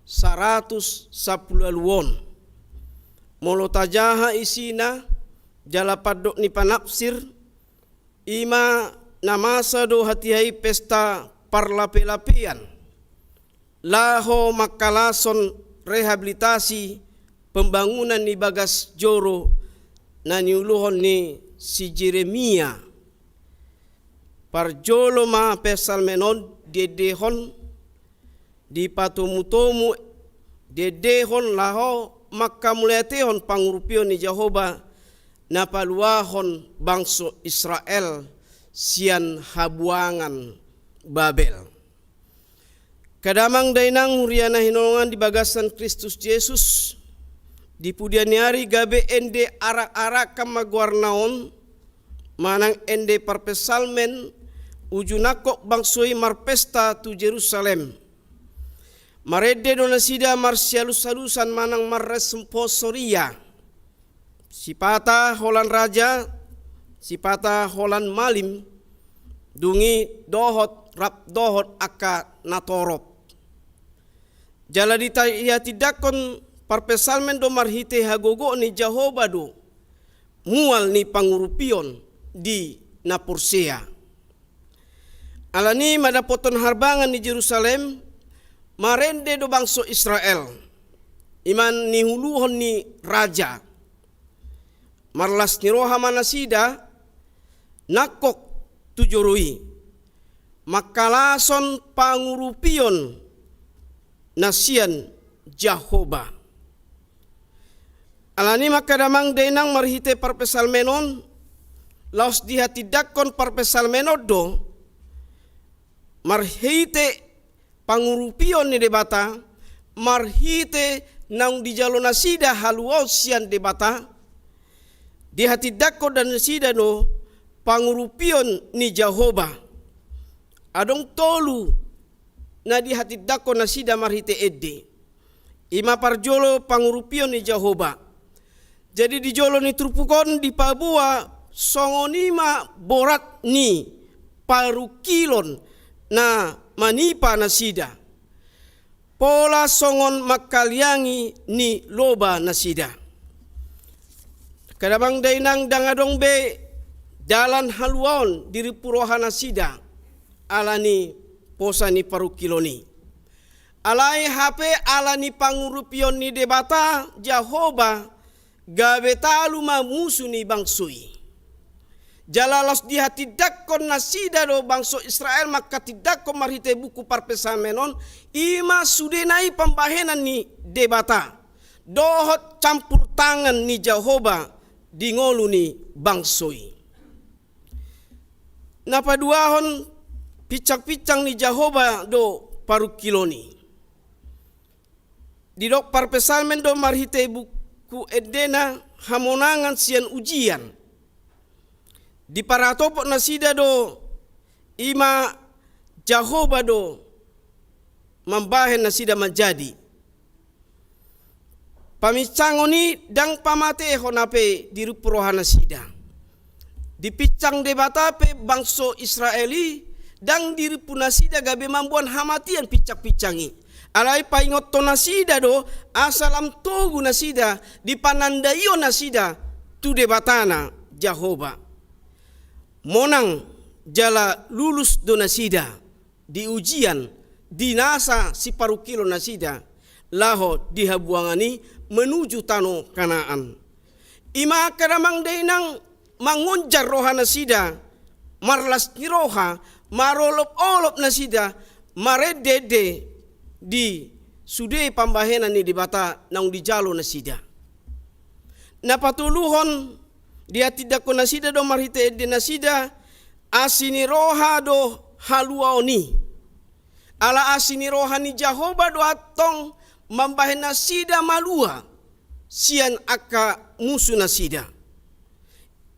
saratus sampulu ualu on. Molo tajaha isina, jala pandok ni panafsir, i ma na masa do hatiha i pesta parlapelapean, laho mangkalashon rehabilitasi pembangunan ni bagas joro na niuluhon ni si Jeremia. Parjolo ma Psalmen on diendehon, dipatomutomu diendehon laho mangkamauliatehon pangurupion ni Jahowa na paluahon bangso Israel sian habuangan Babel. Angka damang dainang huria na hinaholongan di bagasan Kristus Jesus, di pudian ni ari gabe ende arak-arakan ma goarna on, manang ende Parpsalmen, uju nangkok bangso i marpesta tu Jerusalem. Marende do nasida marsialus-alusan manang marresponsoria. Sipata holan raja, sipata holan malim, dung i dohot rap dohot angka natorop. Jala dita-, dihatindangkon Parpsalmen do marhite hagogoon ni Jahowa do mual ni pangurupion di na porsea. Alani i mandapothon harbangan ni Jerusalem, marende do bangso Israel, i ma niuluhon ni raja. Marlas ni roha ma nasida nangkok tu joro i, mangkalashon pangurupion na sian Jahowa. Alani i ma angka damang dainang marhite Parpsalmen on, laos dihatindangkon Parpsalmen on do, marhite pangurupion ni Debata, marhite naung dijalo nasida haluaon sian Debata, dihatindangkon nasida do pangurupion ni Jahowa. Adong tolu na dihatindangkon nasida marhite ende. I ma parjolo pangurupion ni Jahowa. Jadi di jolo ni turpuk on dipaboa songon i ma borat ni parungkilon na manipa nasida. Pola songon mangkaliangi ni loba nasida. Angka damang dainang, ndang adong be dalan haluaon di rimpu roha nasida ala ni posa ni parungkilon i. Alai hape ala ni pangurupion ni Debata Jahowa gabe talu ma musu ni bangso i. Jala laos dihatindangkon nasida do bangso Israel mangkatindangkon marhite buku Parpsalmen on, i ma sudena i pambahenan ni Debata dohot campur tangan ni Jahowa di ngolu ni bangso i. Na paduahon, pinsangpinsang ni Jahowa do parungkilon i. Didok Parpsalmen do marhite buku endena hamonangan sian ujian. Diparhatopot nasida do i ma Jahowa do mambahen nasida manjadi. Paminsangon i ndang pamatehon hape di rimpu roha nasida. Dipinsang Debata pe bangso Israel i, ndang di rimpu nasida gabe mamboan hamatean pinsangpinsang i. Alai paingothon nasida do asa lam togu nasida di panandaion nasida tu Debatana Jahowa. Monang jala lulus do nasida di ujian, di nasa siparungkilon nasida laho di habuangan i menuju tano Kanaan. I ma angka damang dainang mangonjar roha nasida, marlas ni roha, marolopolop nasida, marendeende di sude pambahenan ni Debata naung dijalo nasida. Na patoluhon, dihatindangkon nasida do marhite ende nasida, asi ni roha do haluaon i. Ala asi ni roha ni Jahowa do antong mambahen nasida malua sian angka musu nasida.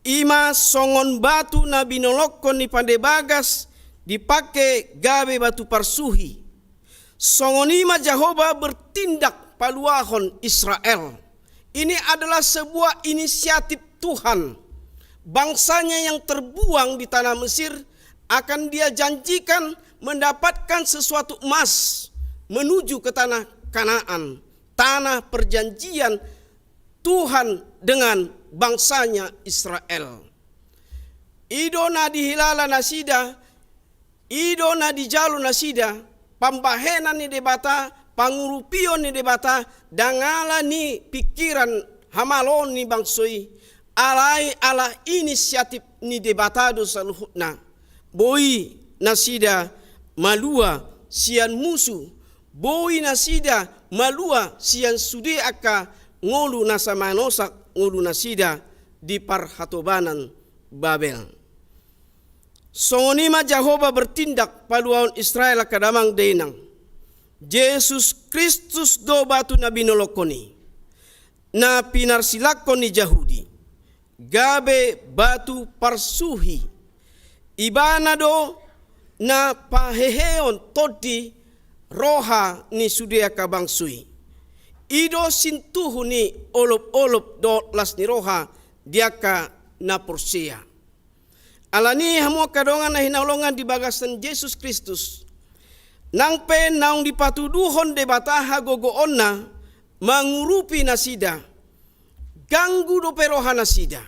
I ma songon batu na binolongkon ni pande bagas dipangke gabe batu parsuhi. Songon i ma Jahowa bertindak paluahon Israel. Ini adalah sebuah inisiatif Tuhan. Bangsanya yang terbuang di tanah Mesir akan Dia janjikan mendapatkan sesuatu emas menuju ke tanah Kanaan, tanah perjanjian Tuhan dengan bangsanya Israel. I do na dihilala nasida, i do na dijalo nasida, pambahenan ni Debata, pangurupion ni Debata, ndang ala ni pingkiran hamaloon ni bangso i, alai ala inisiatif ni Debata do saluhutna. Boi nasida malua sian musu, boi nasida malua sian sude angka ngolu na sai manosak ngolu nasida di parhatobanan Babel. Songon i ma Jahowa bertindak paluahon Israel angka damang dainang. Jesus Kristus do batu na binolongkon i, na pinarsilangkon ni Jahudi gabe batu parsuhi. Ibana do na paheheon tondi roha ni sude angka bangso i. I do sintuhu ni olopolop dohot las ni roha di angka na porsea. Ala ni i hamu angka dongan na hinaholongan di bagasan Jesus Kristus, nang pe naung dipatuduhon Debata hagogoonna mangurupi nasida, ganggu dope roha nasida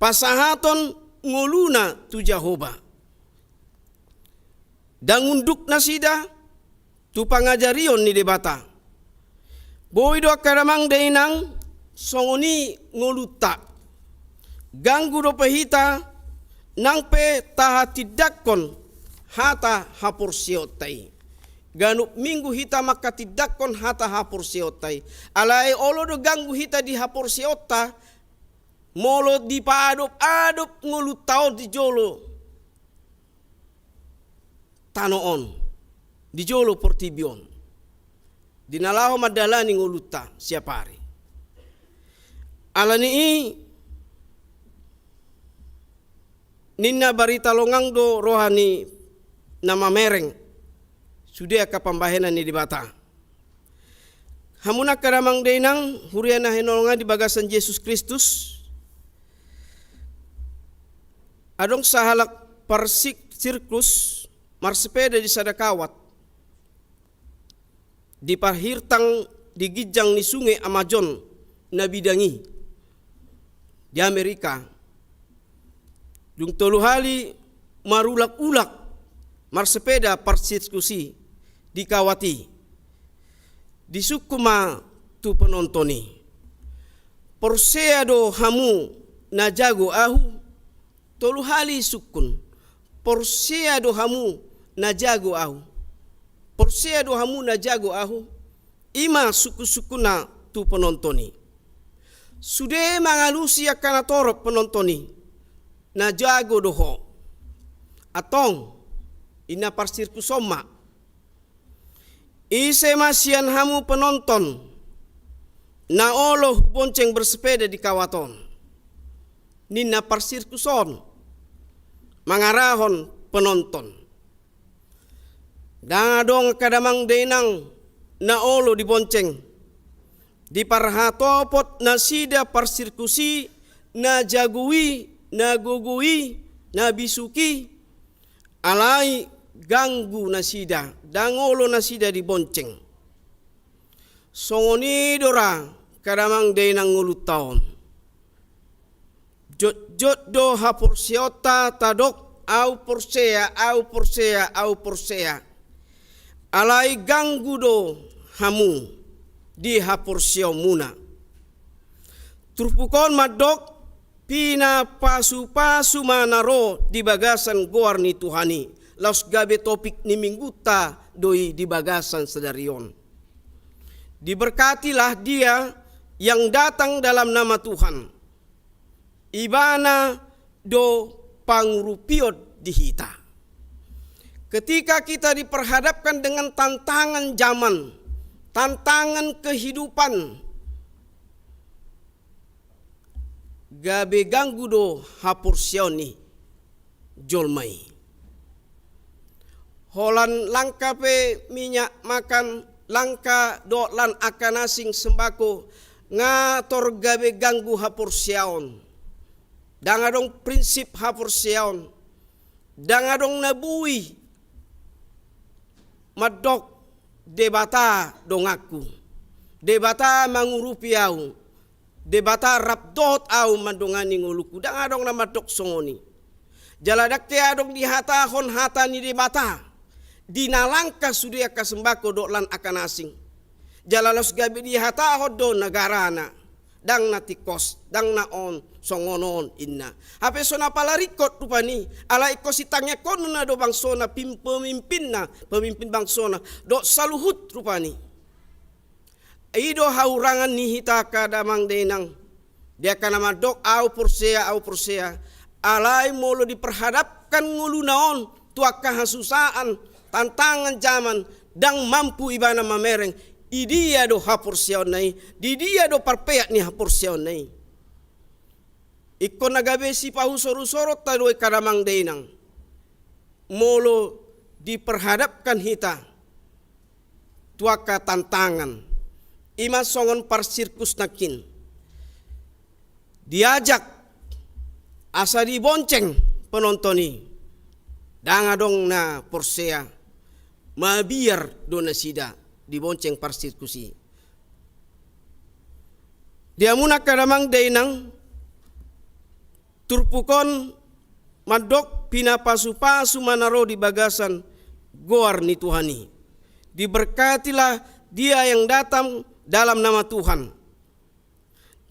pasahaton ngoluna tu Jahowa. Ndang unduk nasida tu pangajarion ni Debata. Boi do angka damang dainang songon i ngolunta. Ganggu dope hita nang pe tahatindangkon hata haporseaonta i. Ganup minggu hita mangkatindangkon hata haporseaonta i. Alai olo do ganggu hita di haporseaonta, molo dipaadop-adop ngolunta on di jolo tano on, di jolo portibi on, di na laho mandalani ngolunta siap ari. Ala ni i ninna barita longang do roha ni na mamereng sude angka pambahenan ni Debata. Hamu angka damang dainang, huria na hinaholongan di bagasan Jesus Kristus, adong sahalak parsik-, sirkus marsepeda di sada kawat, di parhirtang di ginjang ni sunge Amazon na bidang i di Amerika. Dung tolu hali marulak-ulak marsepeda parsirkus i di kawat i. Disungkun ma tu penonton i: "Porsea do hamu na jago ahu?" Tolu hali sungkun: "Porsea do hamu na jago ahu? Porsea do hamu na jago ahu?" I ma sungkun-sungkunna tu penonton i. Sude mangalusi angka natorop penonton i: "Na jago do ho." "Antong," ninna parsirkus on ma, "ise ma sian hamu penonton na olo hubonceng bersepeda di kawat on?" ninna parsirkus on mangarahon penonton. Ndang adong angka damang dainang na olo dibonceng. Diparhatopot nasida parsirkus i na jago i, na gogo i, na bisuk i, alai ganggu nasida, ndang olo nasida dibonceng. Songon i do ra angka damang dainang ngolunta on. Jotjot do haporseaonta tadok: "Ahu porsea, ahu porsea, ahu porsea." Alai ganggu do hamu di haporseaonmuna. Turpuk on mandok: "Pinapasu-pasu ma na ro di bagasan goar ni Tuhan i." Laos gabe topik ni minggunta do i di bagasan sadari on. "Diberkatilah dia yang datang dalam nama Tuhan." Ibana do pangurupion di hita. Ketika kita diperhadapkan dengan tantangan zaman, tantangan kehidupan, gabe ganggu do haporseaon ni jolma i. Holan langka pe minyak makan, langka dohot lan angka na asing, sembako, nga tor gabe ganggu haporseaon. Ndang adong prinsip haporseaon. Ndang adong na boi mandok: "Debata donganku, Debata mangurupi ahu, Debata rap dohot ahu mandongani ngolungku." Ndang adong na mandok songon i. Jala ndang pe adong dihatahon hata ni Debata di na langka sude angka sembako dohot lan angka na asing. Jala laos gabe dihatahon do nagarana: "Ndang na tingkos, ndang na on, songon on," ninna. Hape so na pala ringkot rupani, alai ingkon sitangiangkononna do bangsona, pim-, pemimpinna, pemimpin bangsona dohot saluhut rupani. I do haurangan ni hita angka damang dainang. Di angka na mandok: "Ahu porsea, ahu porsea." Alai molo diperhadapkan ngoluna on tu angka hasusaan, tantangan zaman, ndang mampu ibana mamereng. Di dia do haporseaonna i? Di dia do parpeak ni haporseaonna i? Ingkon na gabe sipahusorusoronta do i angka damang dainang, molo diperhadapkan hita tu angka tantangan. I ma songon parsirkus nangkin. Diajak asa dibonceng penonton i, ndang adong na porsea, mabiar do nasida dibonceng parsirkus i. Di hamuna angka damang dainang, turpuk on mandok: "Pinapasupasu ma na ro di bagasan goar ni Tuhan i. Diberkatilah dia yang datang dalam nama Tuhan."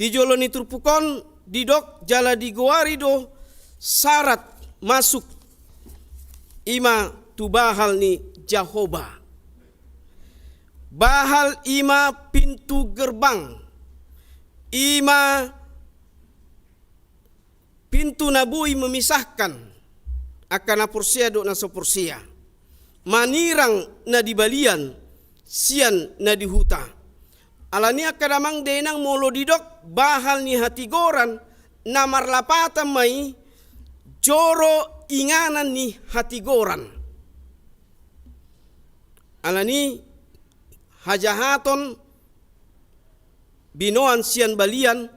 Di jolo ni turpuk on didok jala digoari do sarat masuk, i ma tu bahal ni Jahowa. Bahal i ma pintu gerbang, i ma pintu na boi memisahkan angka na porsea dohot na so porsea, manirang na di balian sian na di huta. Alani i angka damang dainang, molo didok bahal ni hatigoran, na marlapatan ma i joro inganan ni hatigoran. Alani i hajahaton binoan sian balian,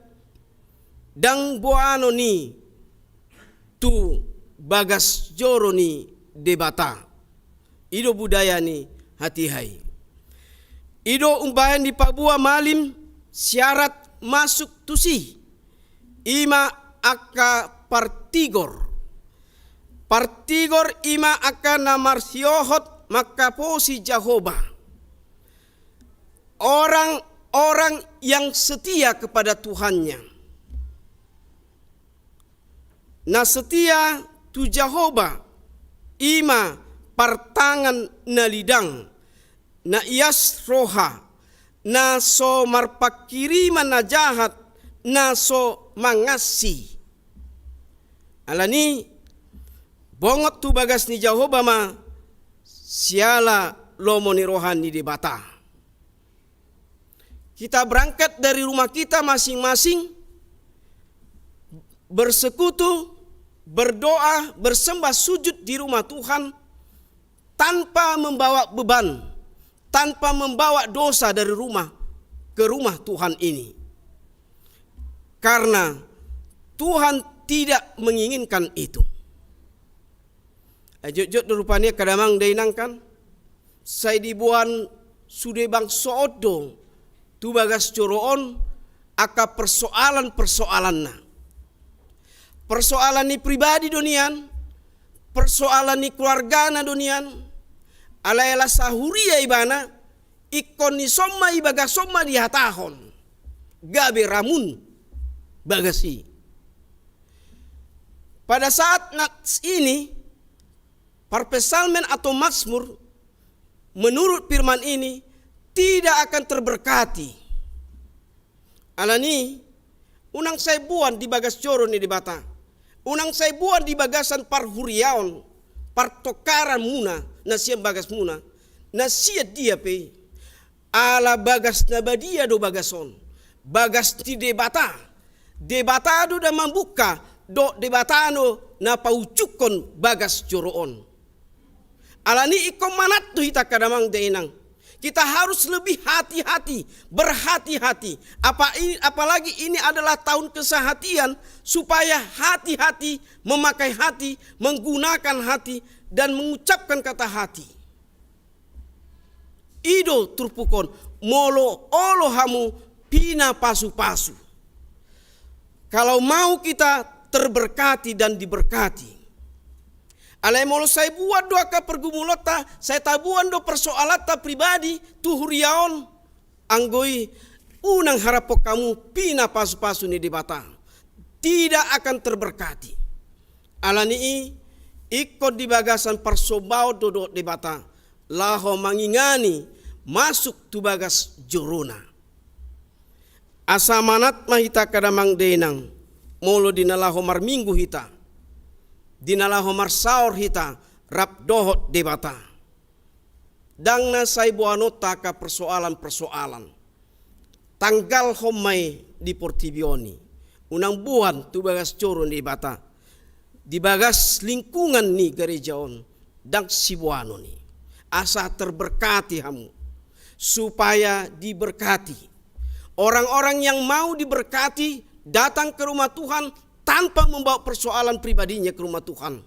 ndang boanon i tu bagas joro ni Debata. I do budaya ni hatiha i. I do umbahen dipaboa malim syarat masuk tusi. I ma angka partigor. Partigor i ma angka na marsiohot mangkaposi Jahowa. Orang-orang yang setia kepada Tuhannya. Na setia tu Jahowa, i ma partangan na lidang, na ias roha, na so marpangkiriman na jahat, na so mangansi. Alani, bongot tu bagas ni Jahowa ma siala lomo ni roha ni Debata. Kita berangkat dari rumah kita masing-masing, bersekutu, berdoa, bersembah sujud di rumah Tuhan, tanpa membawa beban, tanpa membawa dosa dari rumah ke rumah Tuhan ini. Karena Tuhan tidak menginginkan itu. Ai jotjot do rupani angka damang dainang kan, sai diboan sude bangso on do tu bagas joro on angka persoalan-persoalanna. Persoalan ni pribadi do nian, persoalan ni keluargana do nian, alai ala sahuria ibana, ingkon dison ma, i bagas on ma dihatahon, gabe ramun bagas i. Pada saat nats ini, parpsalmen atau Mazmur, menurut firman ini, tidak akan terberkati. Alani, unang sai boan di bagas joro ni Debata. Unang sai boan di bagasan parhuriaon, partokaranmuna, na sian bagasmuna, na sian dia pe i. Ala bagas na badia do bagas on. Bagas ni Debata. Debata do na mambuka, dohot Debata do na paujungkon bagas joro on. Alani ingkon manat do hita angka damang dainang. Kita harus lebih hati-hati, berhati-hati. Apa i-, apalagi ini adalah tahun kesehatian, supaya hati-hati memakai hati, menggunakan hati, dan mengucapkan kata hati. I do turpuk on, molo olo hamu pinapasu-pasu. Kalau mau kita terberkati dan diberkati. Alai molo sai boan do angka pergumulanta, sai taboan do persoalanta pribadi tu huria on, anggo i unang harapon hamu pinapasu-pasu ni Debata. Tidak akan terberkati. Alani i, ingkon di bagasan parsombaon do dohot Debata, laho mangingani masuk tu bagas jorona. Asa manat ma hita angka damang dainang, molo di na laho marminggu hita, di na laho marsaor hita rap dohot Debata. Ndang na sai boanonta angka persoalan-persoalan. Tanggalhon ma i di portibi on i. Unang boan tu bagas joro ni Debata. Di bagas lingkungan ni gareja on, ndang siboanon i. Asa terberkati hamu. Supaya diberkati. Orang-orang yang mau diberkati datang ke rumah Tuhan tanpa membawa persoalan pribadinya ke rumah Tuhan.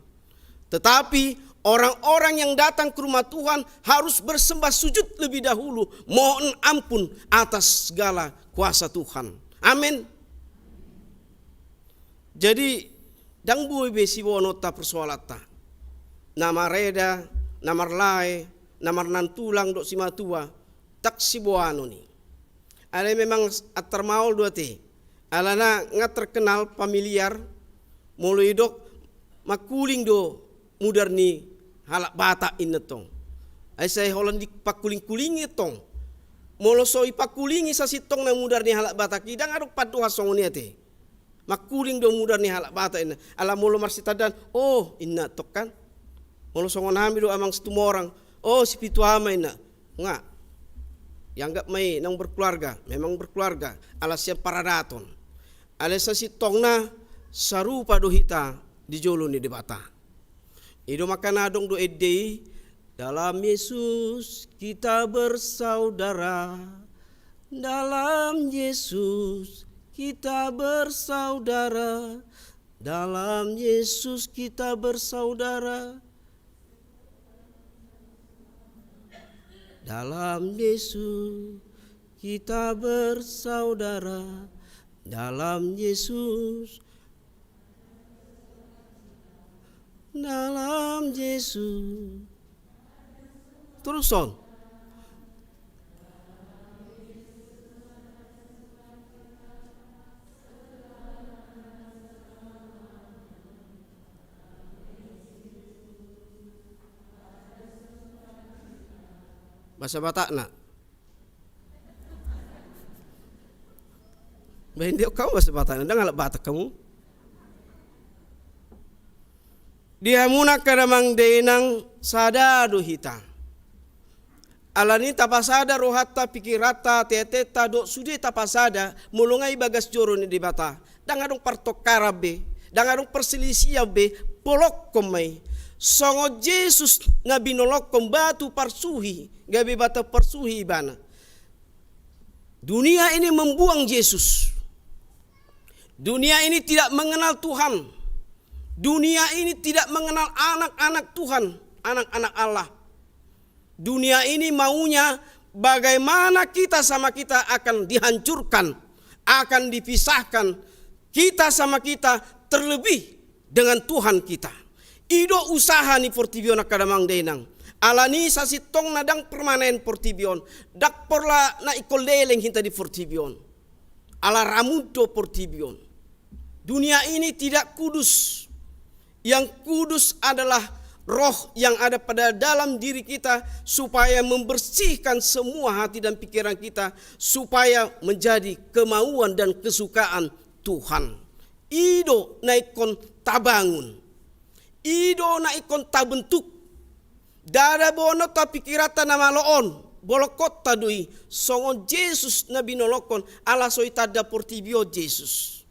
Tetapi orang-orang yang datang ke rumah Tuhan harus bersembah sujud lebih dahulu, mohon ampun atas segala kuasa Tuhan. Amin. Jadi, ndang boi be siboanonta persoalanta. Na mareda, na marlae, na marnantulang dohot simatua, ndang siboanon i. Alai memang antar maol do ate. Alana nga terkenal familiar, molo idok mangkuling do mudar ni halak Batak inna tong. Ai sai holan dipangkuling-kulingi tong. Molo so ipangkulingi sasintongna mudar ni halak Batak i, ndang adong pandohan songon i ate. Mangkuling do mudar ni halak Batak inna. Ala molo marsitandaan, oh, inna tong kan. Molo songon hami do amang Situmorang, oh, Sipitu Ama inna. Nga. Ianggap ma i naung berkeluarga, memang berkeluarga, ala sian paradaton. Alai sasintongna sarupa do hita di jolo ni Debata. I do makana adong do ende i, dalam Yesus kita bersaudara, Dalam Yesus kita bersaudara, dalam Yesus kita bersaudara, dalam Yesus kita bersaudara, dalam Yesus, dalam Yesus. Terus, son. Bahasa Batakna. Baen dia kamu bahasa Batak, ndang halak Batak kamu. Di hamuna angka damang dainang, sada do hita. Alani tapasada rohanta, pikiranta, ateateta, dohot sude tapasada, molo nga i bagas joro ni Debata. Ndang adong partongkaran be, ndang adong perselisihan be, bolongkon ma i. Songon Jesus na binolongkon batu parsuhi, gabe batu parsuhi ibana. Dunia ini membuang Yesus. Dunia ini tidak mengenal Tuhan. Dunia ini tidak mengenal anak-anak Tuhan, anak-anak Allah. Dunia ini maunya bagaimana kita sama kita akan dihancurkan, akan dipisahkan, kita sama kita, terlebih dengan Tuhan kita. I do usaha ni portibi on angka damang dainang. Alani sasintongna ndang permanen portibi on, ndang pola na ingkon leleng hita di portibi on. Ala ramun do portibi on. Dunia ini tidak kudus. Yang kudus adalah roh yang ada pada dalam diri kita, supaya membersihkan semua hati dan pikiran kita, supaya menjadi kemauan dan kesukaan Tuhan. I do na ingkon tabangun. I do na ingkon tabentuk. Ndada boanonta, pikiranta na malo on, bolongkonta do i, songon Jesus na binolongkon, ala so itanda portibi on Jesus.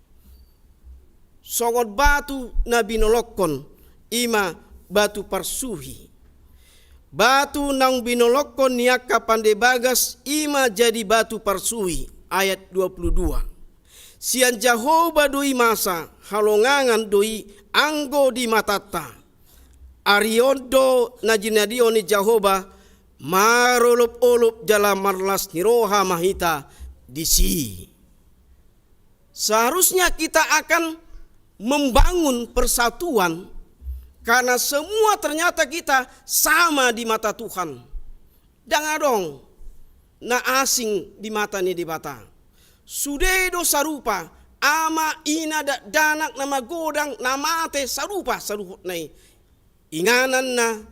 Songon batu na binolongkon, i ma batu parsuhi. Batu naung binolongkon ni angka pande bagas, i ma jadi batu parsuhi, ayat dua puluh dua. Sian Jahowa do i masa, halongangan do i anggo di matanta. Ari on do na jinadihon ni Jahowa, marolopolop jala marlas ni roha ma hita disi. Seharusnya kita akan membangun persatuan, karena semua ternyata kita sama di mata Tuhan. Ndang adong na asing di mata ni Debata. Sude do sarupa, ama, ina, dakdanak, na magodang, na mate, sarupa saluhutna i. Ingananna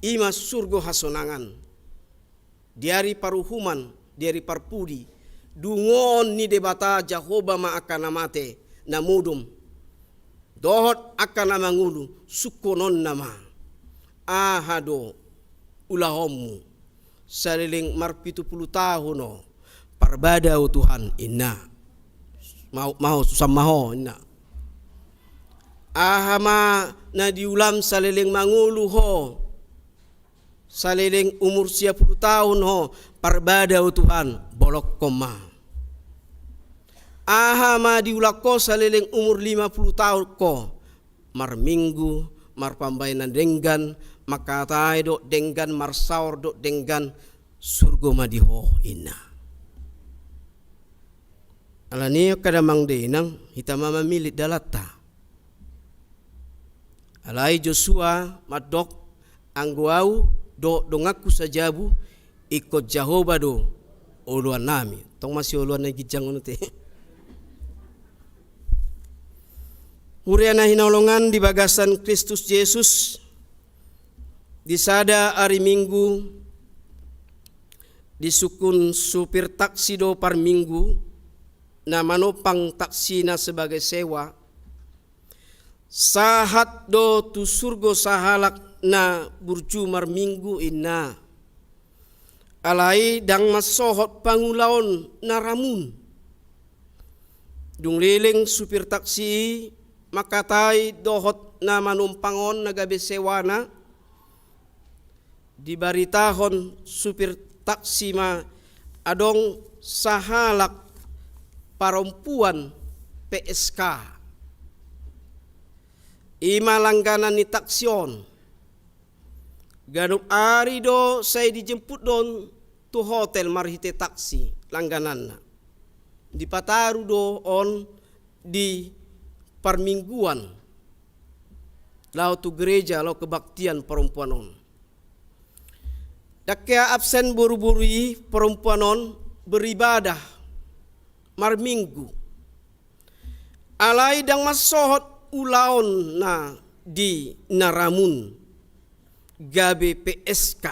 i ma surgo hasonangan. Di ari paruhuman, di ari parpudi, dungohon ni Debata Jahowa ma angka na mate, na modom, dohot angka na mangolu, sungkunonna ma. Aha do ulahonmu? Saleleng marpitu pulu taon ho, parbada ho Tuhan, inna. Mau, mau susah ma ho, inna. Aha ma na diulam saleleng mangolu ho? Saleleng umur sia pulu taon ho, parbada ho Tuhan, bolongkon ma. Aha ma diulang ho saleleng umur lima pulu taon ho? Marminggu, marpambahenan denggan, mangkatai dohot denggan, marsaor dohot denggan, surgo ma di ho, inna. Alani i angka damang dainang, hita ma mamillit dalanta. Alai Josua mandok, anggo ahu dohot donganku sajabu, ingkon Jahowa do oloannami. Tong masioloan na ginjang on ate. Huria na hinaholongan di bagasan Kristus Jesus, di sada ari Minggu, disungkun supir taksi do parminggu, na manompang taksina sebagai sewa, sahat do tu surgo sahalak na burju marminggu, inna. Alai ndang mansohot pangulaon na ramun. Dung leleng supir taksi i mangkatai dohot na manompang on na gabe sewana, dibaritahon supir taksi ma, adong sahalak parompuan P S K. I ma langganan ni taksi on. Ganup ari do sai dijemput do on tu hotel marhite taksi langgananna. Dipataru do on di parmingguan, laho tu gereja, laho kebaktian parompuan on. Ndang hea absen boru-boru i, parompuan on beribadah marminggu. Alai ndang mansohot ulaonna di na ramun gabe P S K.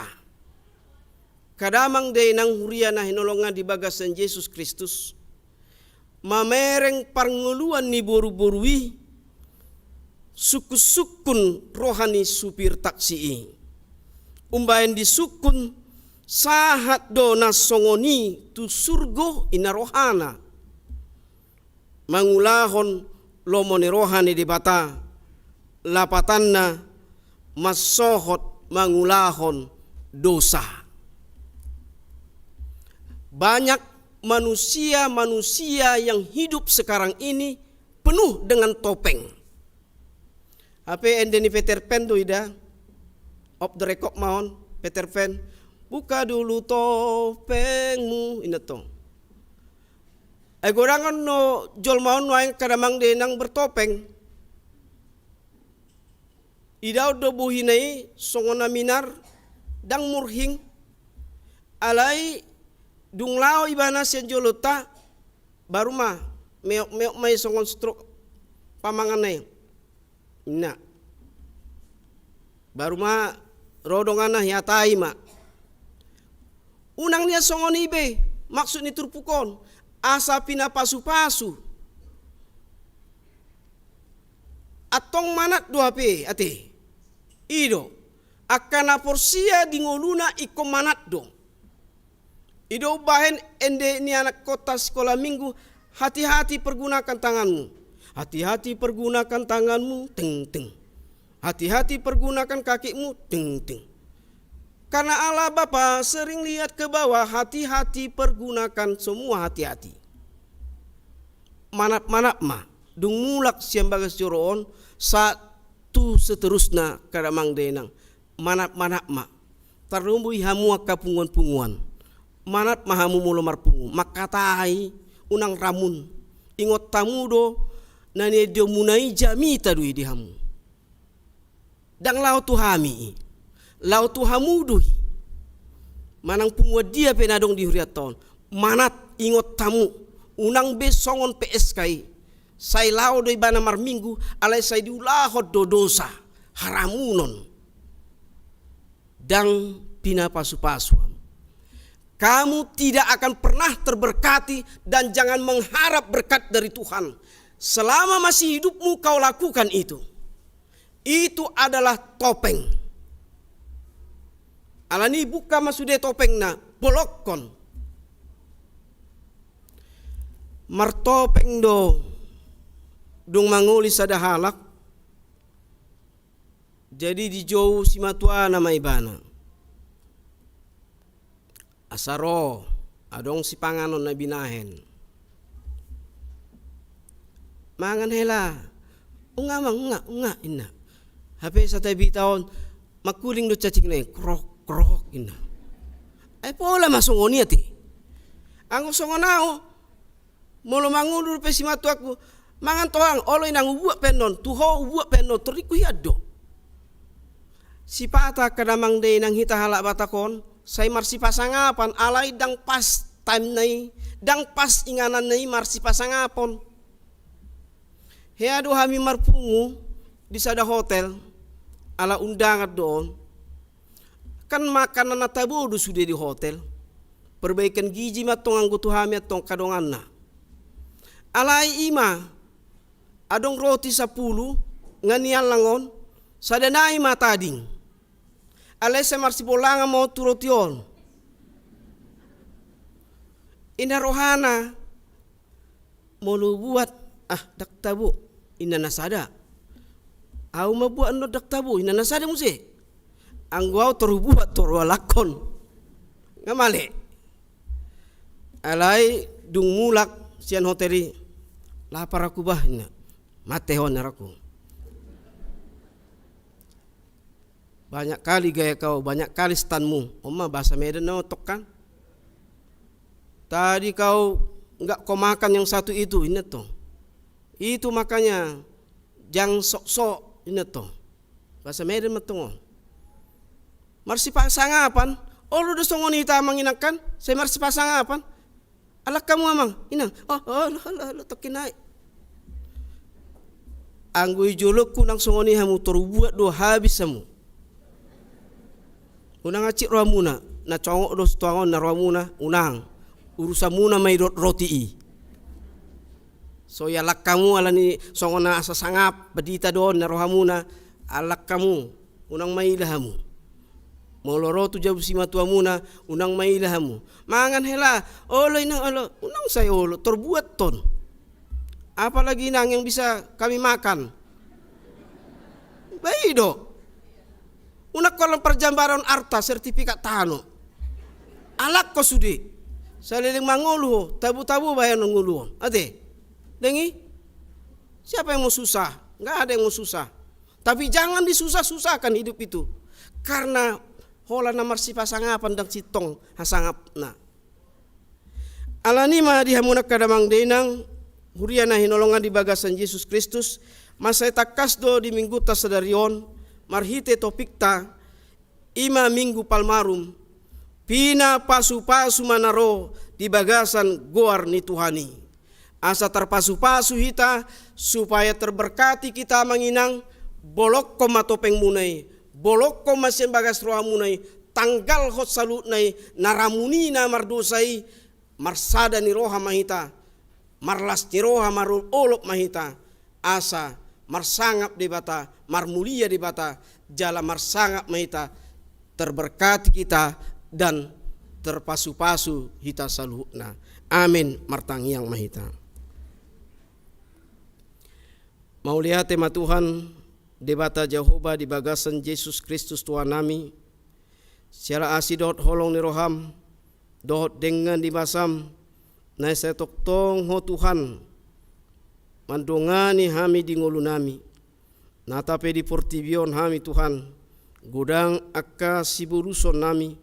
Angka damang dainang huria na hinaholongan di bagasan Jesus Kristus, mamereng parngoluan ni boru-boru i, sungkun-sungkun roha ni supir taksi i. Umbahen disungkun, sahat do na songon i tu surgo, inna rohana, mangulahon lomo ni roha ni Debata, lapatanna mansohot mangulahon dosa. Banyak manusia-manusia yang hidup sekarang ini penuh dengan topeng. Hape ende ni Peter Pan do i da. Off the record ma on, Peter Pan. Buka dulu topengmu, inna tong. Ai godang on do jolma on nuaeng, angka damang dainang, bertopeng. Idaon do bohina i songon na minar, ndang murhing. Alai dung laho ibana sian jolonta, baru ma meok-meok ma i songon stroke pamanganna i. Inna. Baru ma ro donganna, hiatai ma. Unang nian songon i be maksud ni turpuk on, asa pinapasu-pasu. Antong manat do hape ate. I do, angka na porsea di ngoluna ingkon manat do. I do umbahen ende ni anakkonta sikola minggu, hati-hati pergunakan tanganmu. Hati-hati pergunakan tanganmu, teng, teng. Hati-hati pergunakan kakimu, teng, teng. Karena Allah Bapa sering lihat ke bawah, hati-hati pergunakan semua hati-hati. Manat-manat ma, dung mulak sian bagas joro on, sahat tu seterusna, angka damang dainang. Manat-manat ma. Tarlumobi hamu angka punguan-punguan. Manat ma hamu molo marpungu. Mangkatai, unang ramun. Ingot hamu do, na niadopanmuna i jamita do i di hamu. Ndang laho tu hami i. Laho tu hamu do i. Manang punguan dia pe na adong di hurianta on. Manat, ingot hamu. Unang be songon P S K i. Sai laho do ibana marminggu, alai sai diulahon do dosa, haramunon. Ndang pinapasu-pasu hamu. Kamu tidak akan pernah terberkati dan jangan mengharap berkat dari Tuhan selama masih hidupmu kau lakukan itu. Itu adalah topeng. Alani i buka ma sude topengna, bolongkon. Martopeng do, dung mangoli sada halak. Jadi dijou simatuana ma ibana. Asa ro, adong sipanganon na binahen. Mangan hela. Unga, Amang, unga, unga, inna. Hape satabita on, mangkuling do cacingna i, krok, krok, inna. Ai pola ma songon i ate. Anggo songon ahu, molo mangolu dope simatuangku, mangan tohang, olo inang, hubuat pe annon, tu ho hubuat pe annon, toringku hian do. Sipata angka damang dainang hita halak Batak on, sai marsipasangapan, alai ndang pas time-na i, ndang pas ingananna i marsipasangapon. Hea do hami marpungu di sada hotel, ala undangan do on. Kan makanan na tabo do sude di hotel. Perbaikan gizi ma antong anggo tu hami antong angka donganna. Alai i ma, adong roti sampulu, nga niallang on, sada nai ma tading. Alai sai marsibolangan ma on tu roti on. Inna rohana, molo hubuat, ah, ndang tabo, inna na sada. Ahu ma hubuat annon ndang tabo, inna na sada muse. Anggo ahu tor hubuat, tor hualangkon. Nga male. Alai dung mulak sian hotel i, "Lapar aku bah," ninna. "Mate ho," ninna, "aku." "Banyak kali gaya kau, banyak kali stanmu." On ma bahasa Medan na tong kan. "Tadi kau nggak kau makan yang satu itu," ninna tong. "Itu makanya jangan sok-sok," ninna tong. Bahasa Medan ma tong on. Marsipasangapan, olo do songon i hita amang inang kan, sai marsipasangapan. "Alak hamu amang, inang." "Oh, olo, olo, olo, tongkin nai." Anggo di jolongku unang songon i hamu, tor buat do, habis hamu. Unang hansit rohamuna, na congok do situangon na rohamuna, unang. Urusanmuna ma i dohot roti i. So i alak hamu, alani songon na asa sangap, bandita do on na rohamuna, alak hamu, unang maila hamu. Molo ro tu jabu simatuamuna, unang maila hamu. Mangan hela, olo inang, olo, unang sai olo, tor buat tong. Apalagi inang yang bisa kami makan. Bah i do. Unang holan parjambaran arta, sertifikat tano. Alak ho sude. Saleleng mangolu ho, tabu-tabu bahenon ngolu on. Ate. Dang i? Siapa yang mau susah? Nggak ada yang mau susah. Tapi jangan disusah-susahkan hidup itu. Karena holan na marsipasangapan ndang sintong hasangapna. Alani i ma di hamu angka damang dainang, huria na hinaholongan di bagasan Jesus Kristus, mansai tangkas do di minggunta sadari on, marhite topikta, i ma Minggu Palmarum, pinapasupasu ma na ro di bagasan goar ni Tuhan i. Asa tarpasupasu hita, supaya terberkati hita amang inang, bolongkon ma topengmuna i, bolongkon ma sian bagas rohamuna i, tanggalhon saluhutna i, na ramuni na mardosa i, marsada ni roha ma hita, marlas ni roha, marolop ma hita, asa marsangap Debata, marmulia Debata, jala marsangap ma hita, terberkati hita, dan terpasupasu hita saluhutna. Amin. Martangiang ma hita. Mauliate ma Tuhan, Debata Jahowa di bagasan Jesus Kristus Tuhannami, siala asi dohot holong ni roham, dohot denggan ni basam, na sai tongtong Ho Tuhan mandongani hami di ngolunami. Nata pe di portibi on hami Tuhan, godang angka sibolusonnami,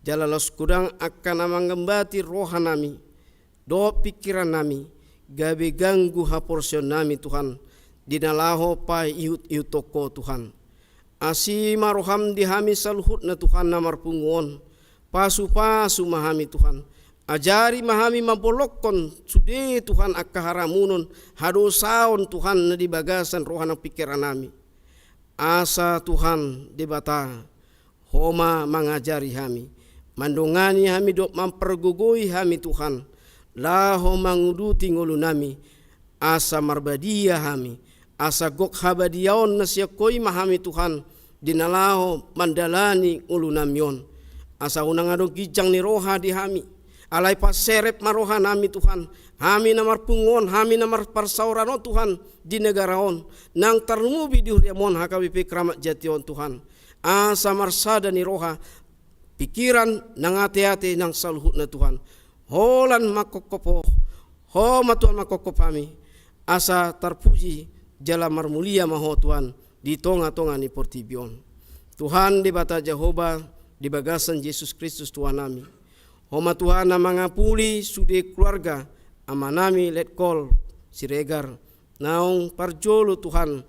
jala laos godang angka na manggambati rohanami dohot pingkirannami, gabe ganggu haporseaonnami Tuhan, di na laho paihut-ihuthon Ho Tuhan. Asi ma roham di hami saluhutna Tuhan na marpungu on, pasupasu ma hami Tuhan, ajari ma hami mambolongkon sude Tuhan angka haramunon, hadosaon Tuhan na di bagasan roha nang pingkirannami. Asa Tuhan Debata, Ho ma mangajari hami, mandongani hami dohot mampargogoi hami Tuhan, laho manguduti ngolunami, asa marbadia hami, asa gok habadiaon na sian Ho i ma hami Tuhan, di na laho mandalani ngolunami on. Asa unang adong ginjang ni roha di hami, alai paserep ma rohanami Tuhan, hami na marpungu on, hami na marparsaoran on Tuhan, di negara on, nang tarlumobi di huriam on H K B P Kramat Jati on Tuhan. Asa marsada ni roha, pingkiran, nang ateate nang saluhutna Tuhan. Holan mangkophop Ho, Ho ma Tuhan mangkophop hami, asa tarpuji jala marmulia ma Ho Tuhan di tongatonga ni portibi on. Tuhan Debata Jahowa, di bagasan Jesus Kristus Tuhannami, Ho ma Tuhan na mangapuli sude keluarga amanami Letkol Siregar, naung parjolo Tuhan,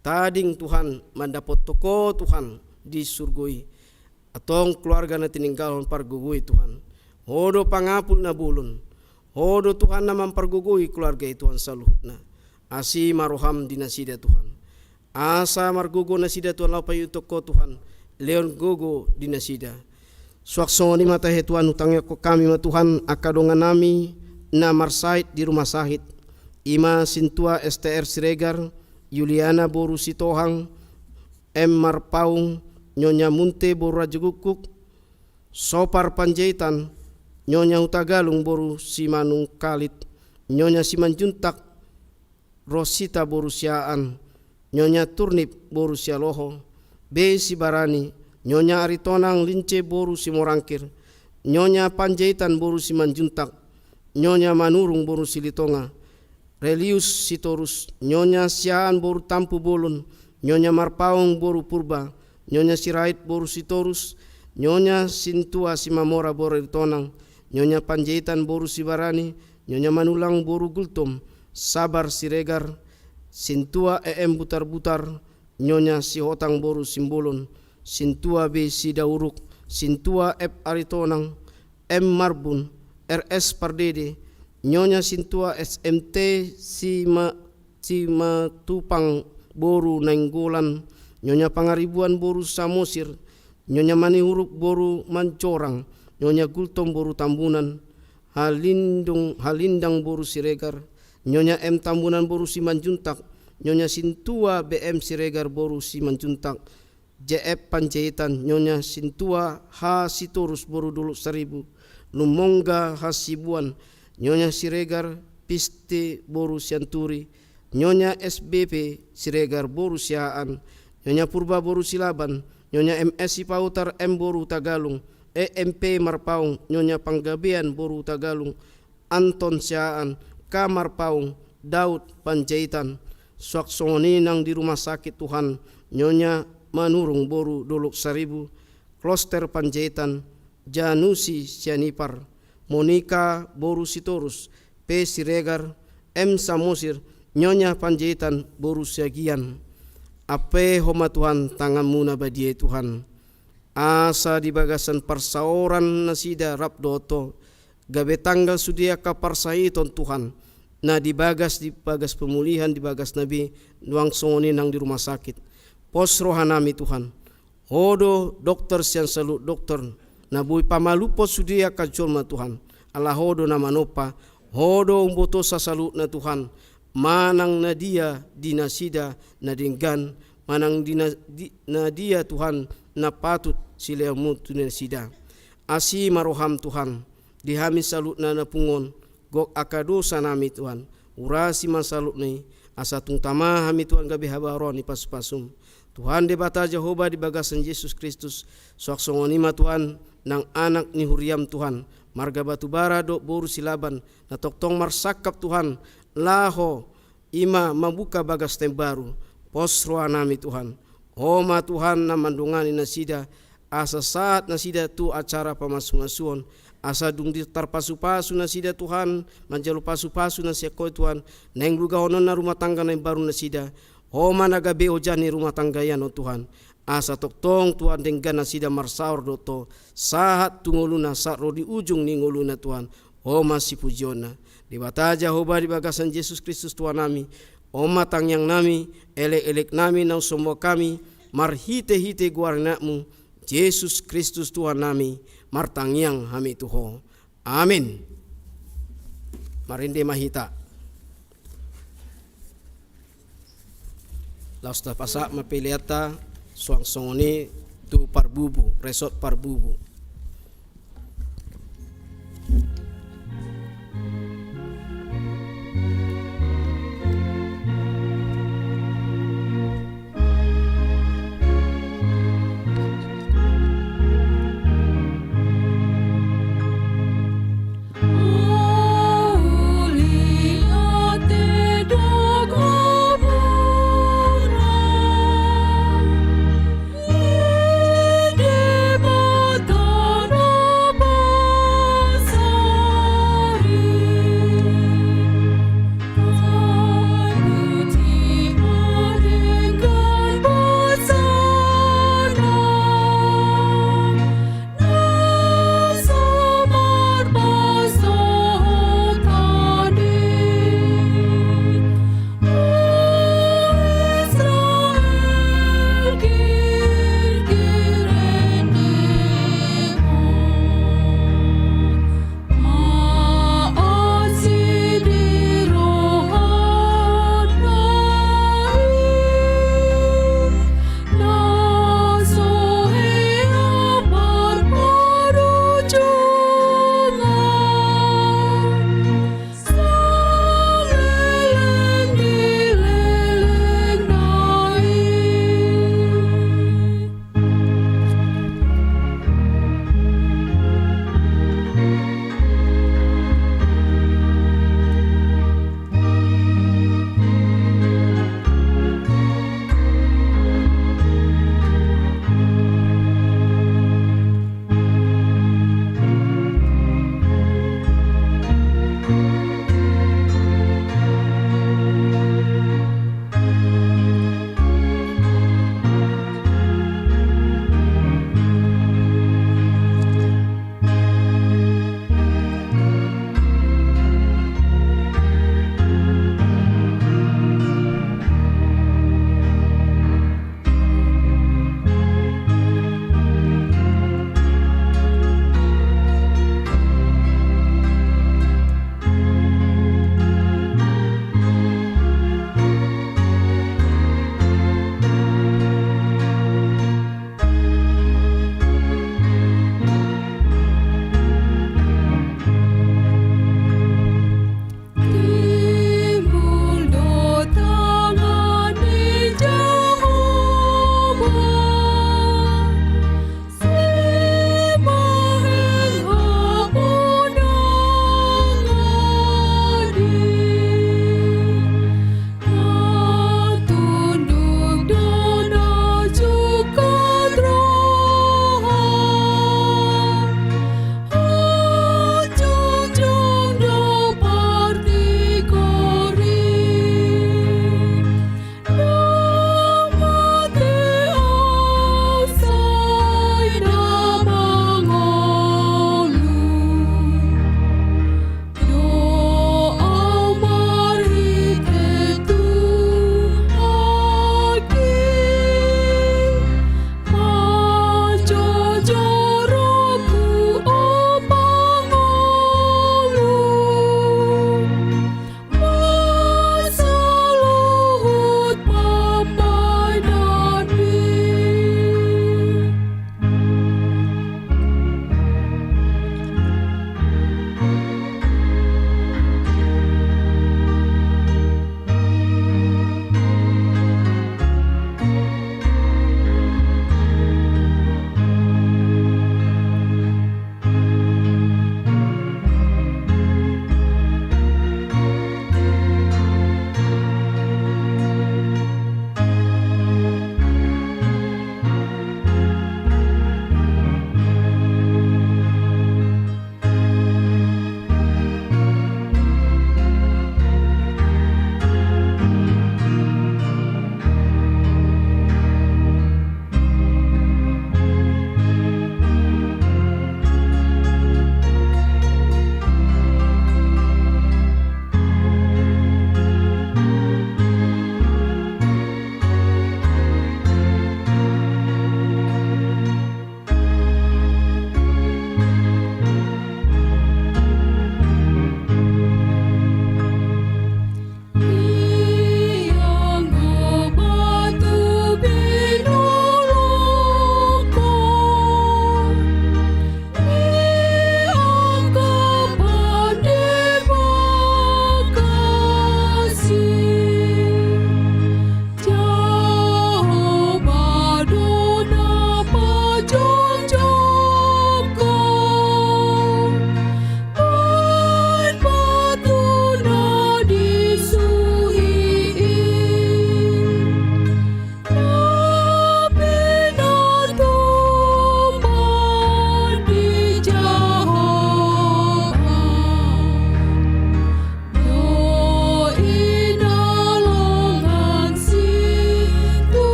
tading Tuhan mandapothon Ho Tuhan di surgo i. Antong keluarga na tininggalhon pargogoi Tuhan, Ho do pangapul na bolon, Ho do Tuhan na mampargogoi keluarga i Tuhan saluhutna. Asi ma roham di nasida Tuhan, asa margogo nasida Tuhan laho paihuthon Ho Tuhan, lehon gogo di nasida. Suang songon i ma tahe Tuhan, hutangihon hami ma Tuhan angka dongannami na marsahit di rumah sakit, i ma Sintua S T R Siregar, Yuliana boru Sitohang, M Marpaung, Nyonya Munte boru Rajagukguk, Sopar Panjaitan, Nyonya Hutagalung boru Simanungkalit, Nyonya Simanjuntak, Rosita boru Siaan, Nyonya Turnip boru Sialoho, B Sibarani, Nyonya Aritonang Lince boru Simorangkir, Nyonya Panjaitan boru Simanjuntak, Nyonya Manurung boru Silitonga, Relius Sitorus, Nyonya Siahaan boru Tampubolon, Nyonya Marpaung boru Purba, Nyonya Sirait boru Sitorus, Nyonya Sintua Simamora boru Aritonang, Nyonya Panjaitan boru Sibarani, Nyonya Manulang boru Gultom, Sabar Siregar, Sintua E M Butarbutar, Nyonya Sihotang boru Simbolon, Sintua B Sidauruk, Sintua F Aritonang, M Marbun, R S Pardede, Nyonya Sintua S M T Sima-, Simatupang boru Nainggolan, Nyonya Pangaribuan boru Samosir, Nyonya Manihuruk boru Mancorang, Nyonya Gultom boru Tambunan, Halindung, Halindang boru Siregar, Nyonya M Tambunan boru Simanjuntak, Nyonya Sintua B M Siregar boru Simanjuntak, J F Panjaitan, Nyonya Sintua H Sitorus boru Dolok Saribu, Lumongga Hasibuan, Nyonya Siregar Piste boru Sianturi, Nyonya S B P Siregar boru Siahaan, Nyonya Purba boru Silaban, Nyonya M S Sipautar M boru Hutagalung, E M P Marpaung, Nyonya Panggabean boru Hutagalung, Anton Siahaan, K Marpaung, Daud Panjaitan, suang songon i nang di rumah sakit Tuhan, Nyonya Manurung boru Dolok Saribu, Kloster Panjaitan, Janusi Sianipar, Monika boru Sitorus, P Siregar, M Samosir, Nyonya Panjaitan boru Siagian. Ampe Ho ma Tuhan tanganmu na badia i Tuhan. Asa di bagasan parsaoran nasida rap dohot Ho, gabe tanggal sude angka parsahiton Tuhan, na di bagas, di bagas pemulihan, di bagas na be, nuaeng songon i nang di rumah sakit. Pos rohanami Tuhan. Ho do dokter sian saluhut dokter, na boi pamalumhon sude angka jolma Tuhan. Ala Ho do na manompa, Ho do umbotosa saluhutna Tuhan. Manang na dia di nasida na denggan, manang di na, di, na dia Tuhan na patut silehonmu tu nasida. Asi ma roham Tuhan, di hami saluhutna na pungu on, gok angka dosanami Tuhan, urasi ma saluhutna i, asa tung tama hami Tuhan gabe habaoron ni pasupasum. Tuhan Debata Jahowa di bagasan Jesus Kristus, suang songon i ma Tuhan, nang anak ni huriam Tuhan, marga Batubara dohot boru Silaban, na tongtong marsangkap Tuhan, laho i ma mambuka bagas na imbaru. Pos rohanami Tuhan. Ho ma Tuhan na mandongani nasida, asa sahat nasida tu acara pamasumasuon, asa dung di tarpasupasu nasida Tuhan, manjalo pasupasu na sian Ho i Tuhan, naeng dugahononna rumah tangga na imbaru nasida, Ho ma na gabe oja ni rumah tangga i on Tuhan. Asa tongtong Tuhan denggan nasida marsaor dohot Ho, sahat tu ngoluna, sahat ro di ujung ni ngoluna Tuhan. Ho ma sipujionna. Debata Jahowa di bagasan Jesus Kristus Tuhannami, Ho ma tangiangnami, elekkeleknami naung somba hami, marhitehite goar ni anakmu, Jesus Kristus Tuhannami, martangiang hami tu Ho. Amin. Marende ma hita. Laos tapasahat ma peleanta suang songon i tu parbubu, resort parbubu.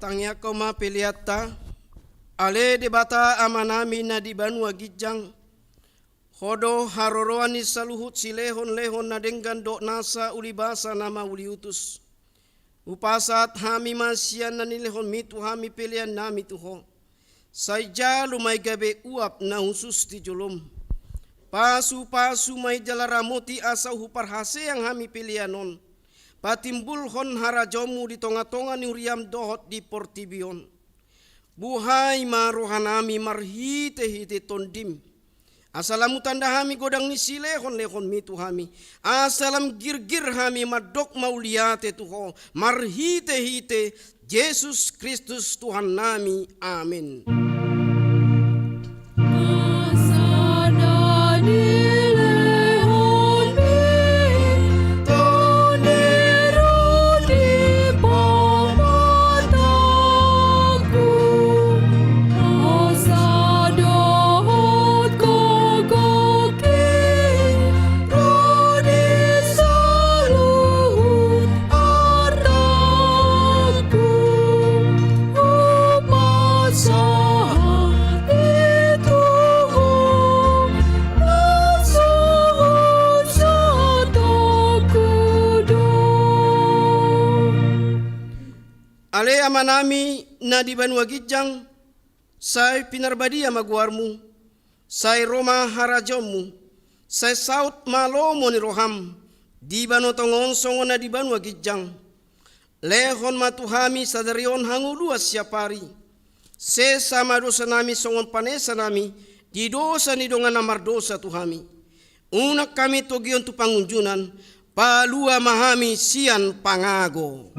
Tangiangkon ma peleanta. Ale Debata Amanami na di banua ginjang, Ho do haroroan ni saluhut silehonlehon na denggan dohot nasa ulibasa na mauliutus. Hupasahat hami ma sian na nilehonmi tu hami peleannami tu Ho. Sai jalo ma i gabe uap na hushus di jolom. Pasupasu ma i jala ramoti asa huparhaseang hami pelean on patimbulhon harajaonmu di tongatonga ni huriam dohot di portibi on. Buhai ma rohanami marhitehite Tondim, asa lam hutanda hami godang ni silehonlehonmi tu hami, asa lam girgir hami mandok mauliate tu Ho, marhitehite Jesus Kristus Tuhannami. Amen. Ale Amanami na di banua ginjang, sai pinarbadia ma goarmu, sai ro ma harajaonmu, sai saut ma lomo ni roham, di banua tonga on songon na di banua ginjang. Lehon ma tu hami sadari on hangoluan siapari. Sesa ma dosanami songon panesanami di dosa ni dongan na mardosa tu hami. Unang hami togihon tu pangunjunan, palua ma hami sian pangago.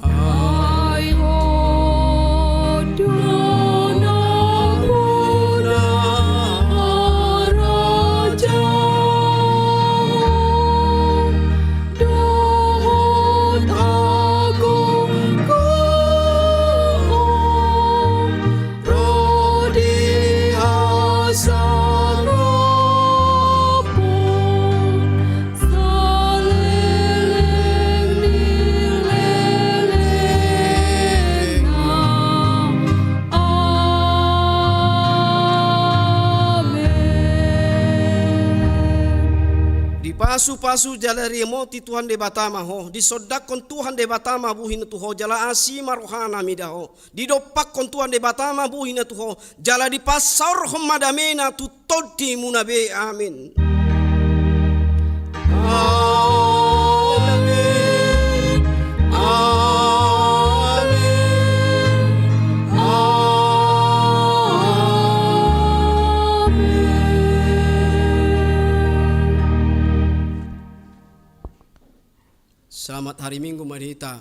Ai Ho do nampuna harajaon dohot agogoon ro di hasangapon saleleng ni lelengna. Amen. Dipasupasu jala diramoti Tuhan Debata ma ho, disondangkon Tuhan Debata ma bohina tu ho, jala asi ma rohana mida ho. Didompakkon Tuhan Debata ma bohina tu ho, jala dipasaorhon ma damena tu tondimuna be. Amen. Amen. Amen. Amen. Selamat hari Minggu ma di hita.